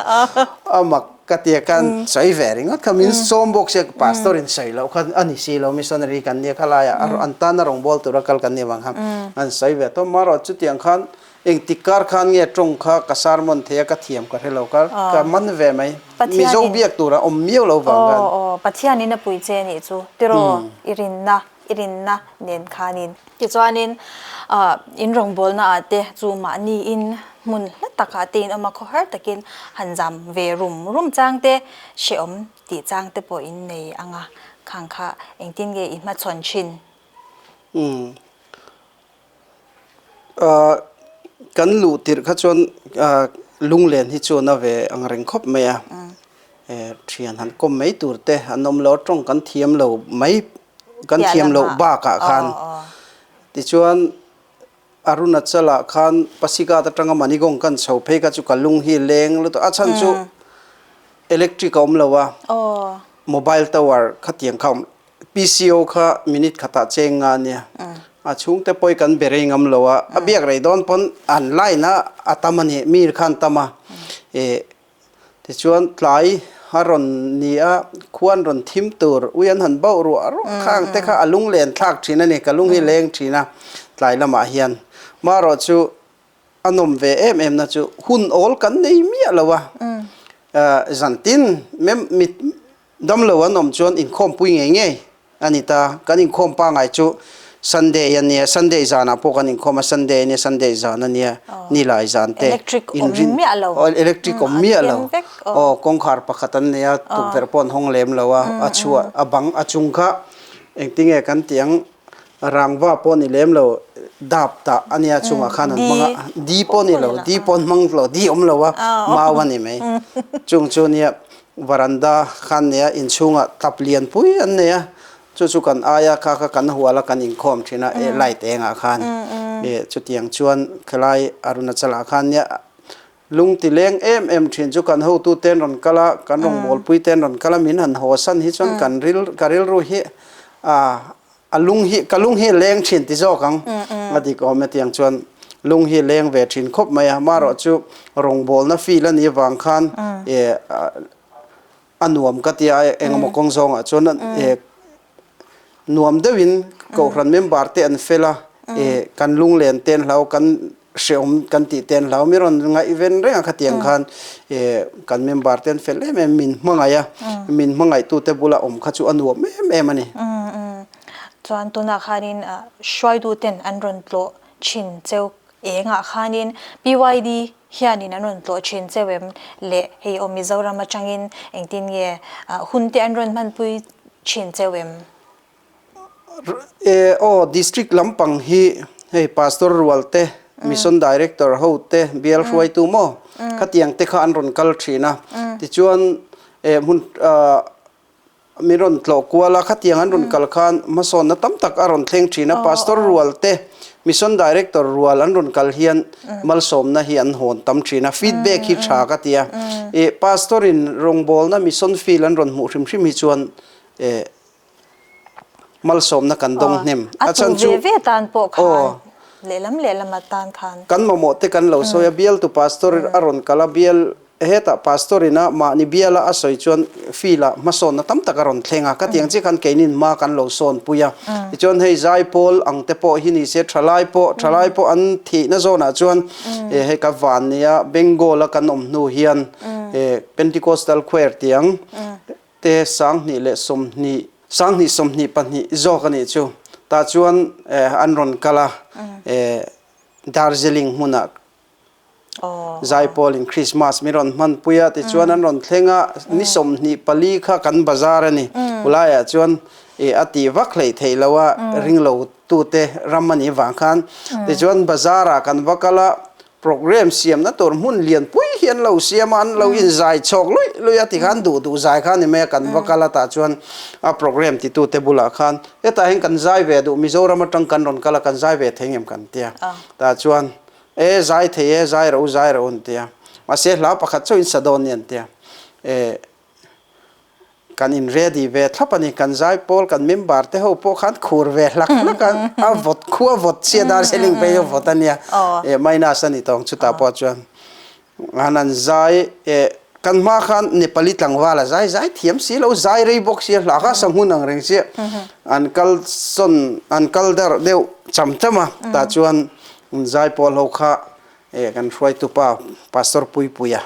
a mak ka ti a, kan sawi ve ringawt kha min sawm bawk sia pastor in sawi loh kha a ni si lo missionary kan nia khalai ah an tan a rawngbâwl tura kal kan nih avang khan an sawi ve tawp marawh chutiang khan engtik kar khan nge tawng kha ka sermon thei a ka thiam ka hre lo ka ka man ve mai Mizo biak tura awm miau lo vang khan. Aw Pathianin a pui che nih chu tiraw i rinna i rinna nen khanin. Tichuanin in rawngbawlna ah te chu mahni in hmun hla takah te in awm a, khawhar takin han zam ve rum rum chang te, hrehawm tih chang te pawh in nei ang a, khang kha engtin nge i hmachhawn thin? Umm. Kan luh tirh kha chuan lunglen hi chuan a ve ang reng khawp mai a, thian han kawm mai tur te an awm lo a, tawng kan thiam lo mai kan thiam loh bakah khan tichuan Arunachal ah khan Pasighat atanga Manigong kan chho phei kha chu ka lung hi leng lutuk a chhan chu electric a awm lo a, mobile tower khatiang kha a awm PCO kha minute khatah cheng nga ania. A chhungte pawh hi kan be rei ngam lo a, a biak rei dawn pawn an line a a tam a ni, mi kha an tam a. Ih tichuan tlai a rawn ni a, khua an rawn thim tur, ui an han bauh ruah ruah kha ang te kha a lunglen thlak thin a ni, ka lung hi leng thin a tlai lamah hian. Marawhchu a nawm ve em em na chu hun awl kan nei miah lo a, zantin mem mit Damlo an awm chuan inkhawmpui ngei ngei a ni ta. Kan inkhawm pangai chu Sunday a nia, Sunday zanah pawh kan inkhawm a, Sunday a nia, Sunday zan a nia, Nilai zan te, Electric awm miah lo. Electric awm miah lo. Aw, kawngkhar pakhat an nei a, tukverh pawh an hawng lem lo a, a chhuah, a bang, a chung kha engtinge kan tih ang, Rangva pawh ni lem lo, dap tah a nia chungah khan an hmang a, di pawh ni lo, di pawh an hmang lo, di awm lo a, mau a ni mai. Chung chu nia varanda khan nei a, inchhungah tap lian pui an nei a, chu chu kan aia kha kha kan hual a, kan inkhawm thin a, eh light engah khan eh chutiang chuan khelai Arunachal ah khan nia Lung ti leng em em thin chu kan hotu ten rawn kal a, kan rawngbawlpui ten rawn kal a, min han haw san hi chuan kan ril ka rilru hi a lung hi ka lung hi a leng thin ti zawk ang a dik awm e tiang chuan lung hi a leng ve thin khawp mai a, amaherawh chu rawngbawlna feel a nih avang khan a nuam ka ti a, engemaw kawng zawngah chuan nuam deuhin Kohhran member te an fel a, kan lunglen te an hlau, kan hreawm kan tih te an hlau, mi rawn ngaihven reng a khatiang khan kan member te an fel em em, min hmangaih a, min hmangaihtute bula awm kha chu a nuam em em a ni. Chuan tunah khanin hruaituten an rawn tlawh thin cheu Engah khanin PYD hianin an rawn tlawh thin cheu em le? Hei aw Mizoram atangin engtin nge hun te an rawn hmanpui thin cheu em? E aw District lampang hi hei Pastor rual te, Mission Director ho te, bial hruaitu maw khatiang te kha an rawn kal thin a. Tichuan e hmun Min rawn tlawh kual a, khatiang an rawn kal khan hmasawnna tam tak a rawn thleng thin a, Pastor rual te, Mission Director rual an rawn kal hian malsawmna hi an hawn tam thin a, feedback hi tha ka ti a. Ih Pastor in rawngbawlna Mission field an rawn hmuh hrim hrim hi chuan eh malsawmna kan dawng hnem. A chhan chu. A tu ve ve tan pawh khan lehlam lehlam atan khan. Kan mamawh te kan lo sawi a, bialtu Pastor a rawn kal a, bial Hetah Pastor ina mahni biala a sawi chuan field ah hmasawnna tam tak a rawn thleng a, ka tiang chiah khan keinin hma kan lo sawn pui a. Tichuan hei zaipawl ang te pawh hi ni se thalai pawh thalai pawh an thihna zawnah chuan hei ka van nia Bengal a kan awm hnu hian Pentecostal Choir tiang te 2020 22 zawk a nih chu. Tah chuan an rawn kal a, Darjeeling hmunah Zaipawlin Krismas min rawn hmanpui a, tichuan an rawn thleng a, ni 24 kha kan bazar a ni. Ulaiah chuan a tih vak hleih theih lo a, ringlo tute ram a nih vang khan. Tichuan bazar-ah kan va kal a, Programme siamna tur hmun lianpui hi an lo siam a, an lo inzai chhawk luih luih a tikhan duh duh zai kha a ni mai a, kan va kal a tah chuan a programme titute bulah khan hetah hian kan zai ve duh Mizoram atang kan rawn kal a kan zai ve thei ngem kan tia tah chuan e zai thei e zai rawh u zai rawh u an tia mahse hla pakhat chauhin sa dawn ni an tia e Kan in ready ve thlap a ni. Kan zaipawl kan member te ho pawh khan khur ve hlak hlak a, a vawt khu a vawt chiah Darjeeling phei chu vawt a nia. Eh minus a ni tawng chutah pawh chuan han an zai eh kan hma khan Nepali tlangval a zai zai thiam si lo zai rei bawk sia hla kha sanghun ang reng chiah an kal sawn an kal darh deuh cham cham a tah chuan zaipawl ho kha eh kan hruaitupa Pastor Puipuia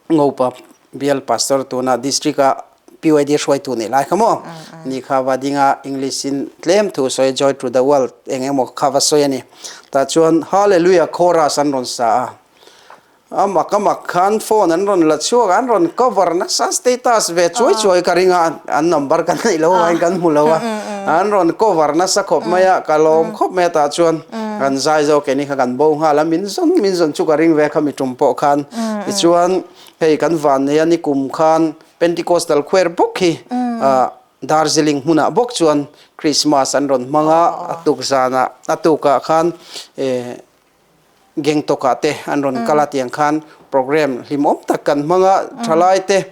Ngopa Bial Pastor tuna District a PYD hruaitu nih lai kha maw? Ni kha va ding a English in tlem thu sawi Joy to the world eng emaw kha va sawi a ni. Tah chuan Hallelujah chorus an rawn sa a. A mak a mak khan phone an rawn la chhuak a, an rawn cover nasa status ve chuai chuai ka ring a, an number kan neih lo avangin kan hmu lo a. An rawn cover nasa khawp mai a, ka lawm khawp mai a tah chuan kan zai zawk keini kha kan bo nghal a, min zawn min zawn chu ka ring ve kha mi tum pawh khan. Tichuan Hei kan van nei a ni kum khan Pentecostal Choir bawk hi Darjeeling hmunah bawk chuan Christmas an rawn hmang a, a tuk zanah a tukah khan Gangtok-ah te an rawn kal a tiang khan program hlimawm tak kan hmang a, thalai te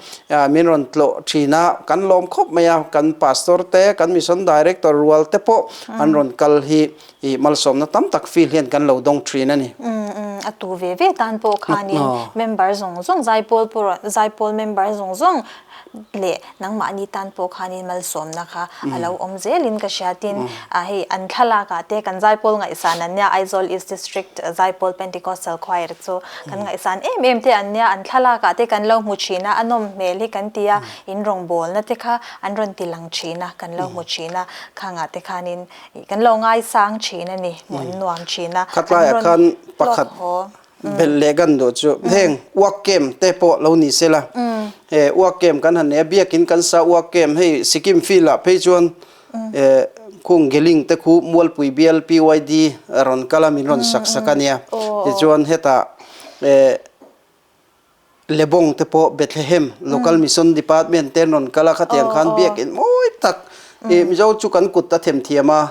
min rawn tlawh thin a, kan lawm khawp mai a, kan Pastor te, kan Mission Director rual te pawh an rawn kal hi I malsawmna tam tak feel hian kan lo dawng thin a ni. A tu ve ve tan pawh khanin member zawng zawng zaipawl pawh zaipawl member zawng zawng leh nangmahni tan pawh khanin malsawmna kha a lo awm zelin ka hria tin hei an thlalakah te kan zaipawl ngaihsan an nia Aizawl East District Zaipawl Pentecostal Choir chu kan ngaihsan em em te an nia an thlalakah te kan lo hmu thin a a nawm hmel hi kan ti a in rawngbawlna te kha an rawn ti lang thin a kan lo hmu thin a khangah te khanin Kan lo ngaisang thin a ni, hmuh an nuam thin a. Khatlaiah khan pakhat belh leh kan duh chu heng uak kem te pawh lo ni se la, he uak kem kan han nei a, biakin kan sa uak kem hei Sikkim field ah phei chuan khung Geling te khu Mualpui bial PYD rawn kal a min rawn sak sak a nia, tichuan hetah Lebong te pawh Bethlehem Local Mission Department te an rawn kal a, khatiang khan biakin mawi tak ih Mizo chu kan kut a themthiam a,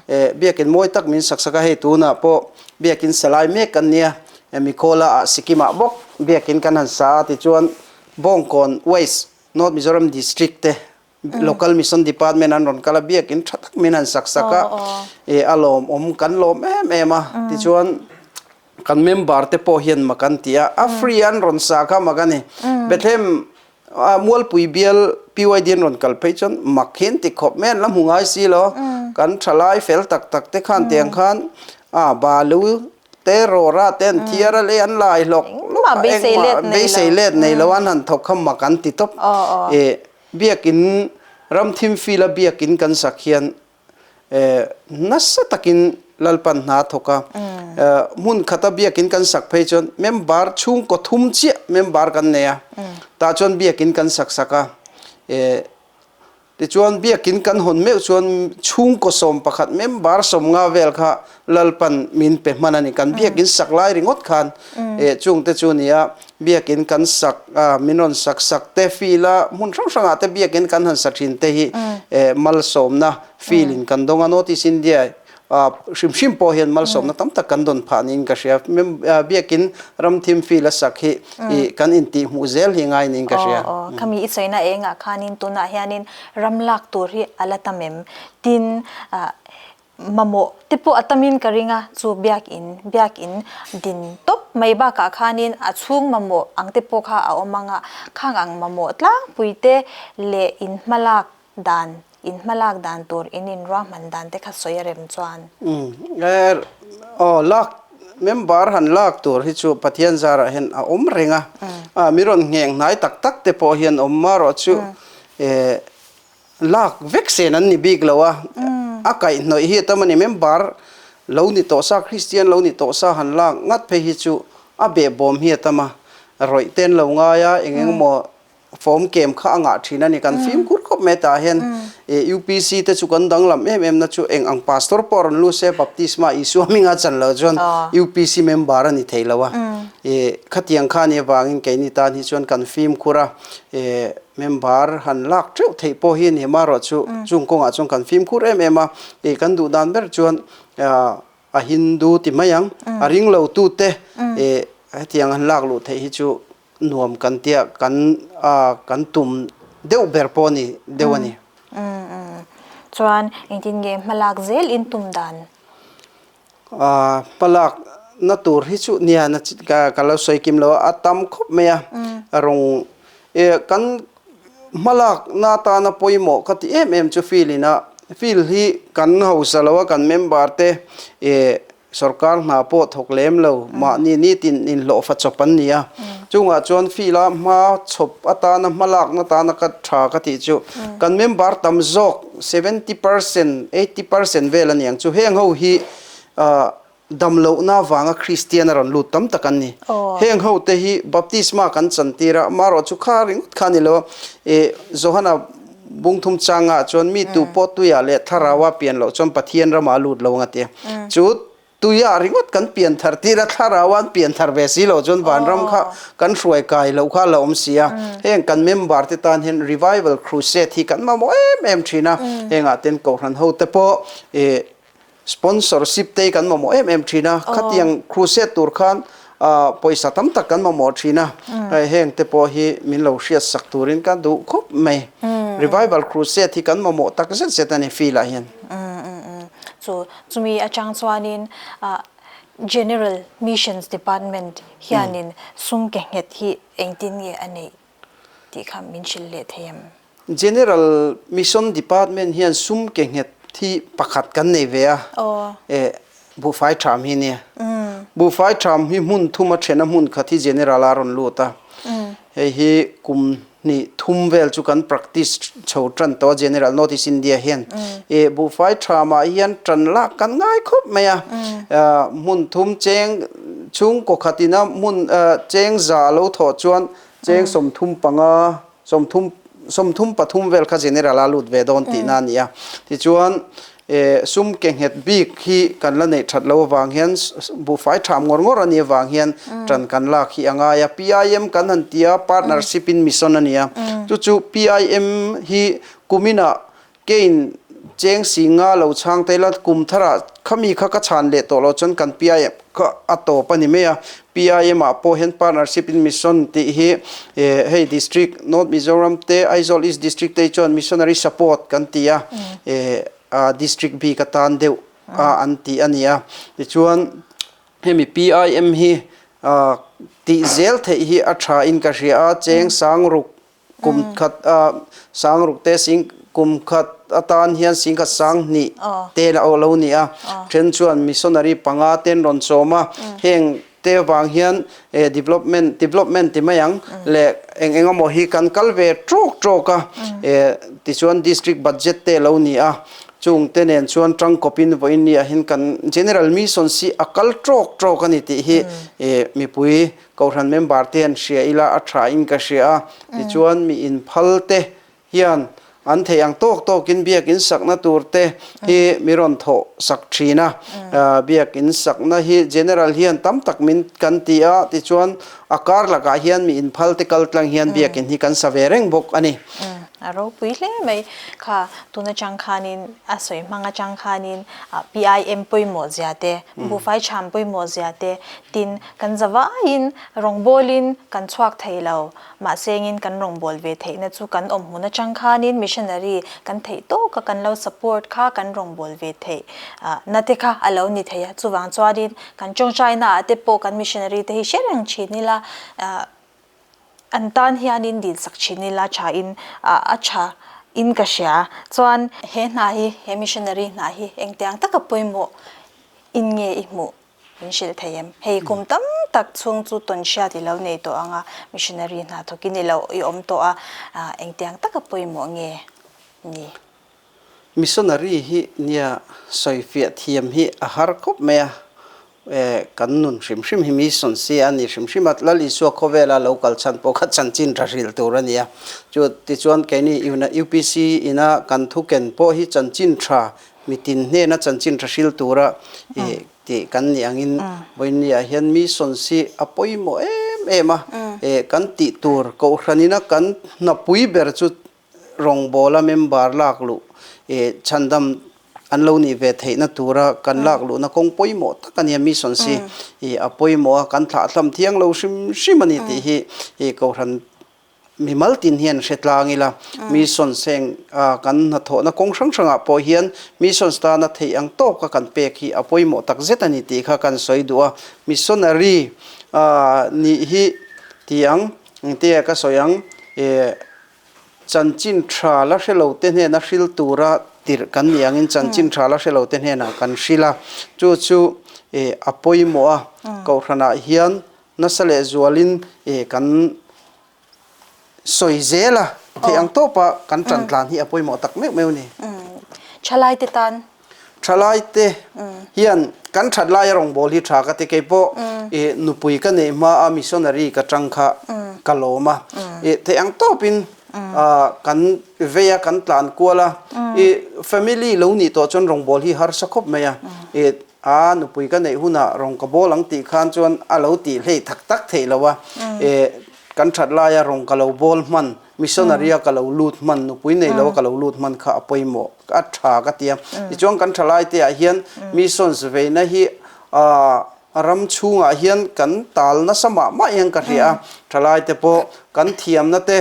eh biakin mawi tak min sak sak a, hei tunah pawh biakin sa lai mek kan nia, Mikhola ah Sikkim ah bawk biakin kan han sa a, tichuan Bawngkawn West North Mizoram District te Local Mission Department an rawn kal a, biakin tha tak min han sak sak a, eh a lawmawm kan lawm em em a, tichuan Kan member te pawh hian mak an ti a, a free an rawn sa kha mak a ni. Bethlehem Mualpui bial PYD an rawn kal phei chuan mak hi an ti khawp mai, an la hmu ngai si lo. Kan thalai fel tak tak te khan tiang khan a balu te rawra te an thiar a lei an lai hlawk hlawk a, engmah beisei let nei lo an han thawk kha mak an ti tawp. Biakin ramthim field a biakin kan sak hian Nasa takin Lalpan hna a thawk a, hmun khata biakin kan sak phei chuan member chhungkaw thum chiah member kan nei a, tah chuan biakin kan sak sak a, tichuan biakin kan hawn meuh chuan chhungkaw 11 member 50 vel kha Lalpan min pe hman a ni, kan biakin sak lai ringawt khan chungte chu a ni a, biakin kan sak a, min rawn sak sak te feel a, hmun hrang hrangah te biakin kan han sa thin te hi malsawmna feel in kan dawng a, North East India hrim hrim pawh hian malsawmna tam tak kan dawn phah niin ka hria, biakin ramthim feel a sak hi kan intih hmuh zel hi ngai niin ka hria. Aw, khami i sawina engah khanin tunah hianin ram lak tur hi a la tam em? Tin, Mamawh te pawh a tamin ka ring a, chu biakin, biakin din tawp mai bakah khanin a chhung mamawh ang te pawh kha a awm ang a, khang ang mamawh tlangpui te leh in hmalak dan, in hmalak dan tur in inruahman dan te kha sawi a rem chuan. Umm, aw lak, member han lak tur hi chu Pathian zarah hian a awm reng a, mi rawn ngheng hnai tak tak te pawh hian awm marawh chu, eh, Lak vek sen an ni bik lo a, A kaihhnawih hi a tam a ni. Member lo ni tawh sa, Kristian lo ni tawh sa han lak ngat phei hi chu a behbawm hi a tam a. Rawih te an lo ngai a, eng eng emaw Form kem kha a ngah thin a ni. Kan fimkhur khawp mai tah hian UPC te chu kan danglam em em na chu eng ang pastor pawh rawn lut se baptisma Isua hminga chan loh chuan UPC member a ni thei lo a. Khatiang kha a nih avangin keini tan hi chuan kan fimkhur a, member han lak teuh theih pawh hi a ni. Amaherawhchu chung kawngah chuan kan fimkhur em em a, kan duh dan ber chuan A Hindu ti mai ang, a ring lo tute hetiang han lak luh theih hi chu nuam kan tia kan kan tum deuh ber pawh a ni deuh a ni. Chuan engtin nge hmalak zel in tum dan? Hmalak na tur hi chu nia ka lo sawi kim lo a, a tam khawp mai a, rawng kan Hmalakna atana pawimawh ka ti em em chu field ina field hi kan hausa lo a kan member te eh sorkar hna pawh thawk lem lo mahni nitin inhlawhfa chawp an ni a chungah chuan field a hma chhawp atana hmalakna atana ka tha ka tih chu kan member tam zawk 70% 80% vel a niang chu heng ho hi ah Dam lohna vanga Kristian a rawn lut tam tak an ni. Heng hote hi baptisma kan chantir a, amaherawh chu kha ringawt kha a ni lo a. E, Johana bungthum changah chuan mi tu pawh tuiah leh thlarauah pian loh chuan Pathian ramah a lut lo ang a ti a. Chu tuiah ringawt kan pian thar tir a, thlarauah an pian thar ve si loh chuan vanram kha kan hruai kai loh kha a la awm si a. Heng kan member te tan hian revival crusade hi kan mamawh em em thin a. Hengah ten Kohhran hote pawh e, Sponsorship te hi kan mamawh em em thin a, khatiang crusade tur khan pawisa tam tak kan mamawh thin a, heng te pawh hi min lo hriat sak turin ka duh khawp mai. Revival crusade hi kan mamawh tak zet zet a ni field ah hian. Chu chumi atang chuanin General Missions Department hianin sum ke nghet hi engtin nge a neih tih kha min hrilh leh thei em? General Mission Department hian sum ke nghet hi pakhat kan nei ve a, eh buhfai tham hi nia. Buhfai tham hi hmun thum a then a hmun khat hi General a rawn lut a. Hei hi kum hnih thum vel chu kan practice chho tan tawh a General North East India hian. Eh buhfai tham ah hian tan lak kan ngai khawp mai a. Hmun thum cheng chhungkaw khatin a hmun cheng za a lo thawh chuan cheng 35 33 vel kha General a lut ve dawn tihna a ni a. Tichuan, sum ke nghet bik hi kan la neih that lo avang hian buhfai tham ngawr ngawr a nih avang hian tan kan lak hi a ngai a. PIM kan han ti a, Partnership in Mission a ni a. Chu chu PIM hi kuminah Keiin cheng si nga lo chhang ta ila kum tharah khami kha ka chhan leh tawh loh chuan kan PIM kha a tawp a ni mai a. PIM ah pawh hian Partnership in Mission tih hi hei District North Mizoram te Aizawl East District te hi chuan Missionary Support kan ti a, District bik atan deuh a an ti a ni a. Tichuan hemi PIM hi tih zel theih hi a tha in ka hria a, cheng sang ruk Kum khat a sang ruk te sing kum khat atan hian sing khat sang hnih te la lo ni a, then chuan missionary panga ten rawn chawm a, heng te vang hian development development ti mai ang leh eng eng emaw hi kan kal ve tawk tawk a, tichuan district budget te lo ni a, chung te nen chuan tangkawpin vawiin ni ah hian kan general mission si a kal tawk tawk a ni tih hi mipui Kohhran member te an hria ila a tha in ka hria a, tichuan mi inphal te hian an theih ang tawk tawkin biakin sakna tur te hi mi rawn thawh sak thin a, biakin sakna hi general hian tam tak min kan ti a, tichuan a kar lakah hian mi inphal te kal tlang hian biakin hi kan sa ve reng bawk a ni. A ropui hle mai kha, tun atang khanin a sawi hmang atang khanin PIM pawimawh zia te, buhfai chham pawimawh zia te, tin Kan zavaiin rawngbawlin kan chhuak thei lo. Mahsengin kan rawngbâwl ve theihna chu kan awm hmun atang khanin missionary kan theih tawka kan lo support kha kan rawngbâwl ve theih na te kha a lo ni thei a. Chuvang chuanin kan tawngtaina ah te pawh kan missionary te hi hre reng thin ila, an tan hianin dilsak thin ila tha in a tha in ka hria. Chuan he hna hi, he missionary hna hi engtiang taka pawimawh in nge i hmuh? Min hrilh thei em? Hei kum tam tak chhung chu tawn hriat i lo nei tawh ang a, missionary hna thawkin i lo i awm tawh a, engtiang taka pawimawh nge ni? Missionary hi nia sawifiah thiam hi a har khawp mai a, kan nun hrim hrim hi mission si a ni hrim hrim a, Lal Isua khawvela lo kal chhan pawh kha chanchin tha hril tur a ni a, chu tichuan keini UPC ina kan thu ken pawh hi chanchin tha mitin hnena chanchin tha hril tura tih kan nih angin vawinia hian mission si a pawimawh em em a, kan tih tur kohhranina kan hnapui ber chu rawngbawla member lak luh ih chhandam an lo nih ve theihna tura kan lak luhna kawng pawimawh tak a nia mission si ih a pawimawh a kan thlahthlam thiang lo hrim hrim a ni tih hi ih kohhran mimal tin hian hre tlang ila mission seng a kan hnathawhna kawng hrang hrangah pawh hian missions tana theih ang tawka kan pek hi a pawimawh tak zet a ni tih kha kan sawi duh a missionary ah nih hi ti ang engtia ka sawi ang ih Chanchin tha la hre lo te hnena hril tura tirh kan nih angin chanchin tha la hre lo te hnenah kan hril a, chu chu a pawimawh a, kohhranah hian nasa leh zualin kan sawi zel a, theih ang tawpa kan tan tlan hi a pawimawh tak meuh meuh a ni. Thalaite tan Thalaite hian kan that laia rawngbâwl hi tha ka ti. Kei pawh i nupui ka neih hmaa missionary ka tang kha ka lawm a. I theih ang tawpin kan vei a, kan tlan kual a. I family lo nih tawh chuan rawngbâwl hi harsa khawp mai a. I a nupui ka neih hunah rawng ka bawl ang tih khan chuan a lo tih hlei tak tak theih lo a. I kan that laia rawng ka lo bawl hman Missionary a ka lo lut hman, nupui nei lo a ka lo lut hman kha a pawimawh, a tha ka ti a. Tichuan kan thalai te ah hian missions veina hi ram chhungah hian kan tal nasa mah mah hian ka hria a. Thalai te pawh kan thiamna te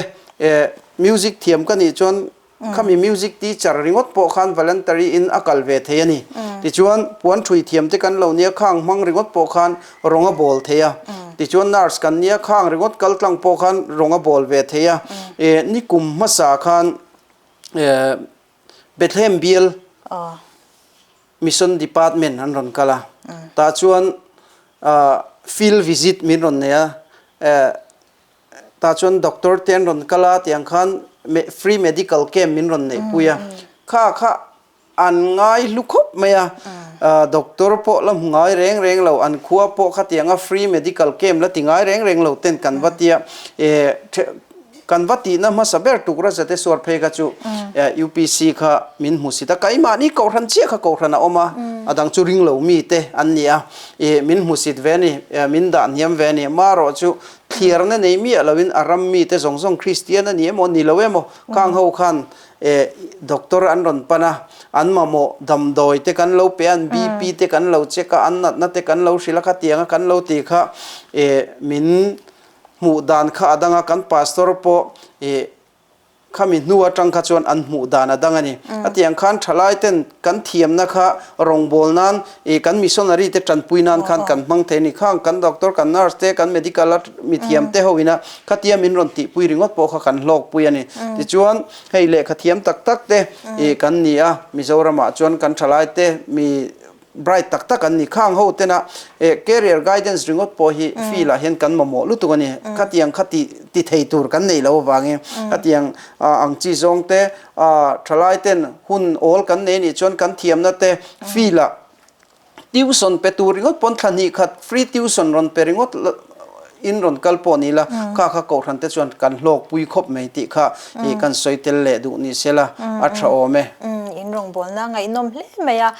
music thiam ka nih chuan Khami music teacher ringawt pawh khan voluntary in a kal ve thei a ni. Tichuan puan thui thiam te kan lo nia khang hmang ringawt pawh khan rawng a bawl thei a. Tichuan nurse kan nia khang ringawt kal tlang pawh khan rawng a bawl ve thei a. Nikum hmasa khan Bethlehem bial Mission Department an rawn kal a. Tah chuan field visit min rawn nei a. Tah chuan doctor te an rawn kal a tiang khan free medical camp min rawn neih pui a, kha kha an ngai hlu khawp mai a, doctor pawh la hmu ngai reng reng lo, an khua pawh khatianga free medical camp la ti ngai reng reng lo ten kan va tia, kan va tihna hmasa ber tuk raja te suar phei kha chu UPC kha min hmu sit a, keimahni kohhran chiah kha kohhran a awm a, a dang chu ring lo mi te an ni a, min hmu sit ve a ni, min dah hniam ve a ni, marawh chu Thliarna nei miah loin a ram mite zawng zawng Kristian a ni emaw ni lo emaw khang ho khan doctor an rawn pan a, an mamawh damdawi te kan lo pe a, an BP te kan lo check a, an natna te kan lo hrilh a, khatianga kan lo ti kha min hmuh dan kha a dang a, kan pastor pawh Khami hnu atang kha chuan an hmuh dan a dang a ni. A tiang khan thalai ten kan thiamna kha rawngbâwl nan ih kan missionary te tanpui nan khan kan hmang thei a ni. Khang kan doctor, kan nurse te, kan medical a mithiam te ho ina khatia min rawn tihpui ringawt pawh kha kan hlawkpui a ni. Tichuan hei lehkha thiam tak tak te ih kan ni a, Mizoramah chuan kan thalai te mi Bright tak tak an ni. Khang ho tena career guidance ringawt pawh hi field ah hian kan mamawh lutuk a ni. Khatiang kha ti ti thei tur kan nei lo avangin khatiang ang chi zawng te thalai ten hun awl kan nei nih chuan kan thiamna te field ah tuition pe tur ringawt pawn thla hnih khat free tuition rawn pe ringawt in rawn kal pawh ni la kha kha kohhran te chuan kan hlawk pui khawp mai tih kha ih kan sawi tel leh duh ni se la a tha awm e. In rawngbawlna ngaihnawm hle mai a,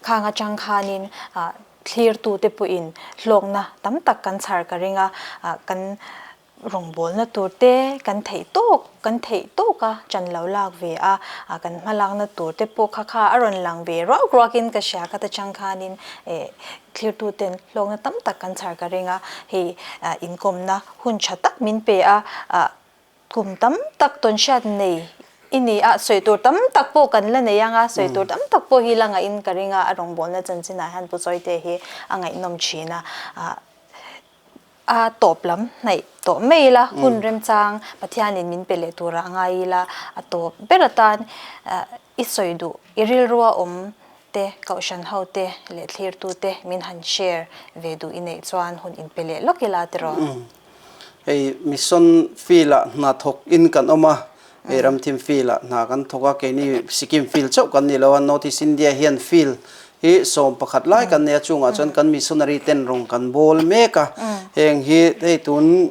khang atang khanin thlirtute pawhin hlawkna tam tak kan chhar ka ring a, kan rawngbawlna tur te kan theih tawk kan theih tawk a chan lo lak ve a, kan hmalakna tur te pawh kha kha a rawn lang ve ruak ruakin ka hria khat atang khanin Thlirtuten hlawkna tam tak kan chhar ka ring a, hei inkawmna hun tha tak min pe a, kum tam tak tawnhriat nei i ni a, sawi tur tam tak pawh kan la nei ang a, sawi tur tam tak pawh hi la ngahin ka ring a, a rawngbawlna chanchinah hian Pu Sawite hi a ngaihnawm thin a, a tawp lam hnaih tawh mai ila, hun remchang Pathianin min pe leh turah ngai ila, a tawp ber atan i sawi duh, i rilrua awm te, kohhran ho te leh thlirtu te min han share ve duh i neih chuan hun inpe leh lawk ila tiraw? Hei mission field ah hna thawk in kan awm a. Hei ramthim field ah hna kan thawk a, keini Sikkim field chauh kan ni lo a, North East India hian field hi 11 lai kan nei a, chungah chuan kan missionary ten rawng kan bawl mek a, heng hi hei tun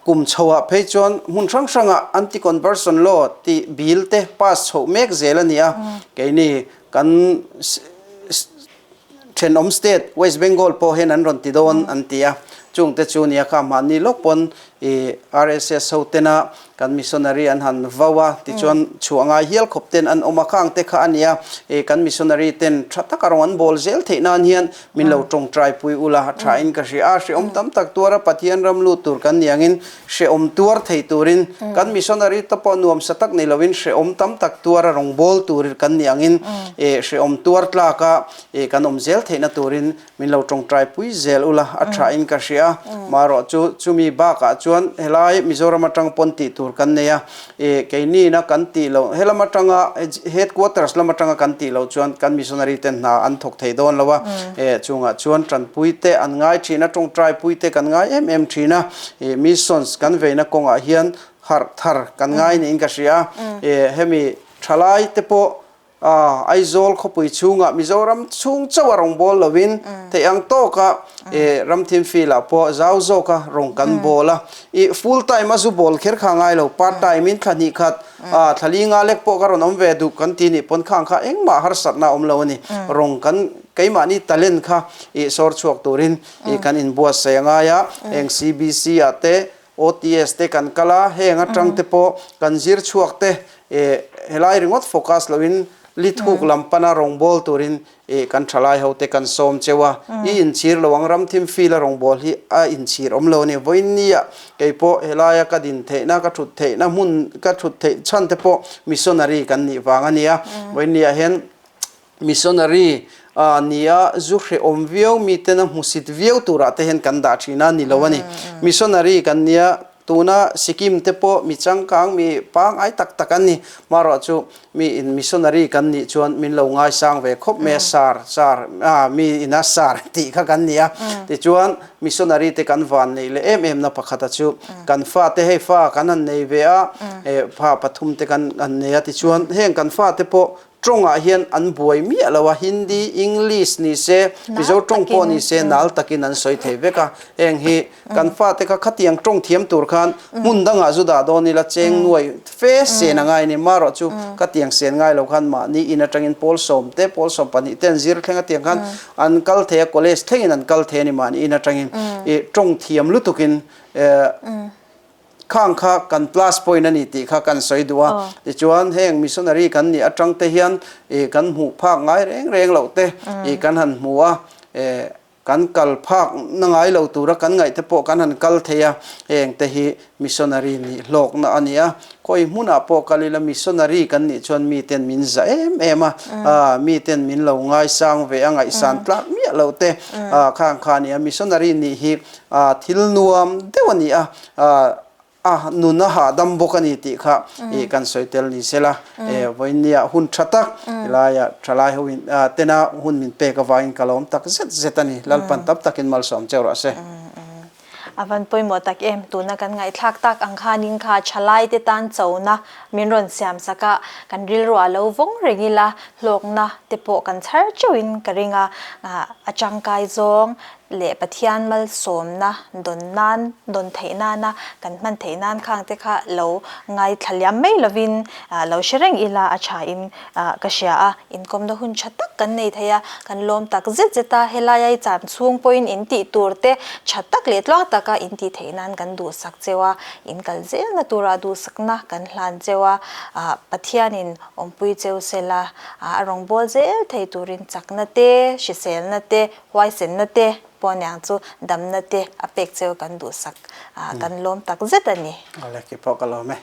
kum chhoah phei chuan hmun hrang hrangah anti-conversion law tih bill te pass chhoh mek zel a ni a, keini kan Thenawm state West Bengal pawh hian an rawn ti dawn an ti a, chungte chu nia kha mahni lawk pawn i RSS ho tena kan missionary an han vau a, tichuan chhuah ngai hial khawp ten an awm a, khang te kha a nia i kan missionary ten tha taka rawng an bawl zel theih nan hian min lo tawngtai pui ula a tha in ka hria a, hrehawm tam tak tuara Pathian ram lut tur kan ni angin hrehawm tuar thei turin kan missionary te pawh nuamsa tak ni loin hrehawm tam tak tuara rawng bawl tur kan ni angin i hrehawm tuar tlaka I kan awm zel theihna turin min lo tawngtai pui zel ula a tha in ka hria. Marawh chu chumi bakah chuan helai Mizoram atang pawn tih tur kan nei a, i keini na kan tih loh helam atanga headquarters lam atanga kan tih loh chuan kan missionary ten hna an thawk thei dawn lo a, e chungah chuan tanpui te an ngai thin a, tawngtai pui te kan ngai em em thin a, i missions kan veina kawngah hian harh thar kan ngai niin ka hria. E hemi thalai te pawh Aizawl khawpui chhungah Mizoram chhung chauh a rawn bawl lovin theih ang tawka ramthim field ah pawh zau zawka rawn kan bawl a. I full time a zu bawl kher kha ngai lo, part time in thla hnih khat thla li nga lek pawh ka rawn awm ve duh kan ti nih pawn khang kha engmah harsatna a awm lo a ni. Rawn kan keimahni talent kha i sawr chhuak turin i kan inbuatsaih a ngai a, heng CBC ah te OTS te kan kal a, heng atang te pawh kan zir chhuak te helai ringawt focus loin li thuk lam pana rawngbâwl turin kan thalai ho te kan sawm cheu a, i inchhir lo ang ramthim field a rawngbâwl hi a inchhir awm lo a ni. Vawiin nia kei pawh helaia ka din theihna, ka thut theihna hmun ka thut theih chhan te pawh missionary kan nih vang a ni a, vawiin niah hian Missionary a nia zu hrehawm viau miten a hmusit viau turah te hian kan dah thin a ni lo a ni. Missionary kan nia tuna Sikkim te pawh mi changkang mi pangngai tak tak an ni. Marawh chu mi in missionary kan nih chuan min lo ngaisang ve khawp mai a sar sar a mi ina sar tih kha kan ni a. Tichuan missionary te kan van neih leh em em na pakhata chu kan fate hei fa kan han nei ve a fa pathum te kan han nei a tichuan heng kan fate pawh Tawngah hian an buai miah lo a, Hindi, English ni se, Mizo tawng pawh ni se nal takin an sawi thei vek a. Heng hi kan fate kha khatiang tawng thiam tur khan hmun dangah zu dah dawn ila cheng nuai fe sen a ngai a ni. Marawh chu khatiang sen ngai lo khan mahni in atangin pawl sawm te, pawl 12 te an zir thleng a tiang khan an kal thei a, college thlengin an kal thei a ni mahni in atangin. I tawng thiam lutukin Khang kha kan plus point a ni tih kha kan sawi duh a. Tichuan heng missionary kan nih atang te hian ih kan hmuh phak ngai reng reng loh te ih kan han hmu a, eh kan kal phak na ngai lo tura kan ngaih te pawh kan han kal thei a, heng te hi missionary nih hlawkna a ni a. Khawi hmunah pawh kal ila missionary kan nih chuan miten min za em em a, ah miten min lo ngaisang ve a, ngaihsan tlak miah loh te ah khang kha a ni a. Missionary nih hi ah thil nuam deuh a ni a, a nun a hahdam bawk a ni tih kha ih kan sawi tel ni sela eh vawinia hun tha tak helaiah thalai ho in tena hun min pek avangin ka lawm tak zet zet a ni Lalpan tam takin malsawm cheu rawh se. A van pawimawh tak em, tuna kan ngaihthlak tak ang khanin kha thalai te tan chona min rawn siam sak a, kan rilruah lo vawng reng ila hlawkna te pawh kan chhar teuhin ka ring a, a tangkai zawng leh Pathian malsawmna dawn nan, dawn theih nana kan hman theih nan khang te kha lo ngaithla liam mai lovin lo hre reng ila a tha in ka hria a, inkawmna hun tha tak kan nei thei a, kan lawm tak zet zet a, helai a i chan chhung pawhin in tih tur te tha tak leh tluang taka in tih theih nan kan duhsak cheu a, in kal zelna tura duhsakna kan hlan cheu a, Pathianin awmpui cheu sela a rawngbâwl zel thei turin chakna te, hriselna te, Huaisenna te pawh aniang chu damna te a pek cheu kan duhsak kan lawm tak zet a ni. Awle, keipawh ka lawm e.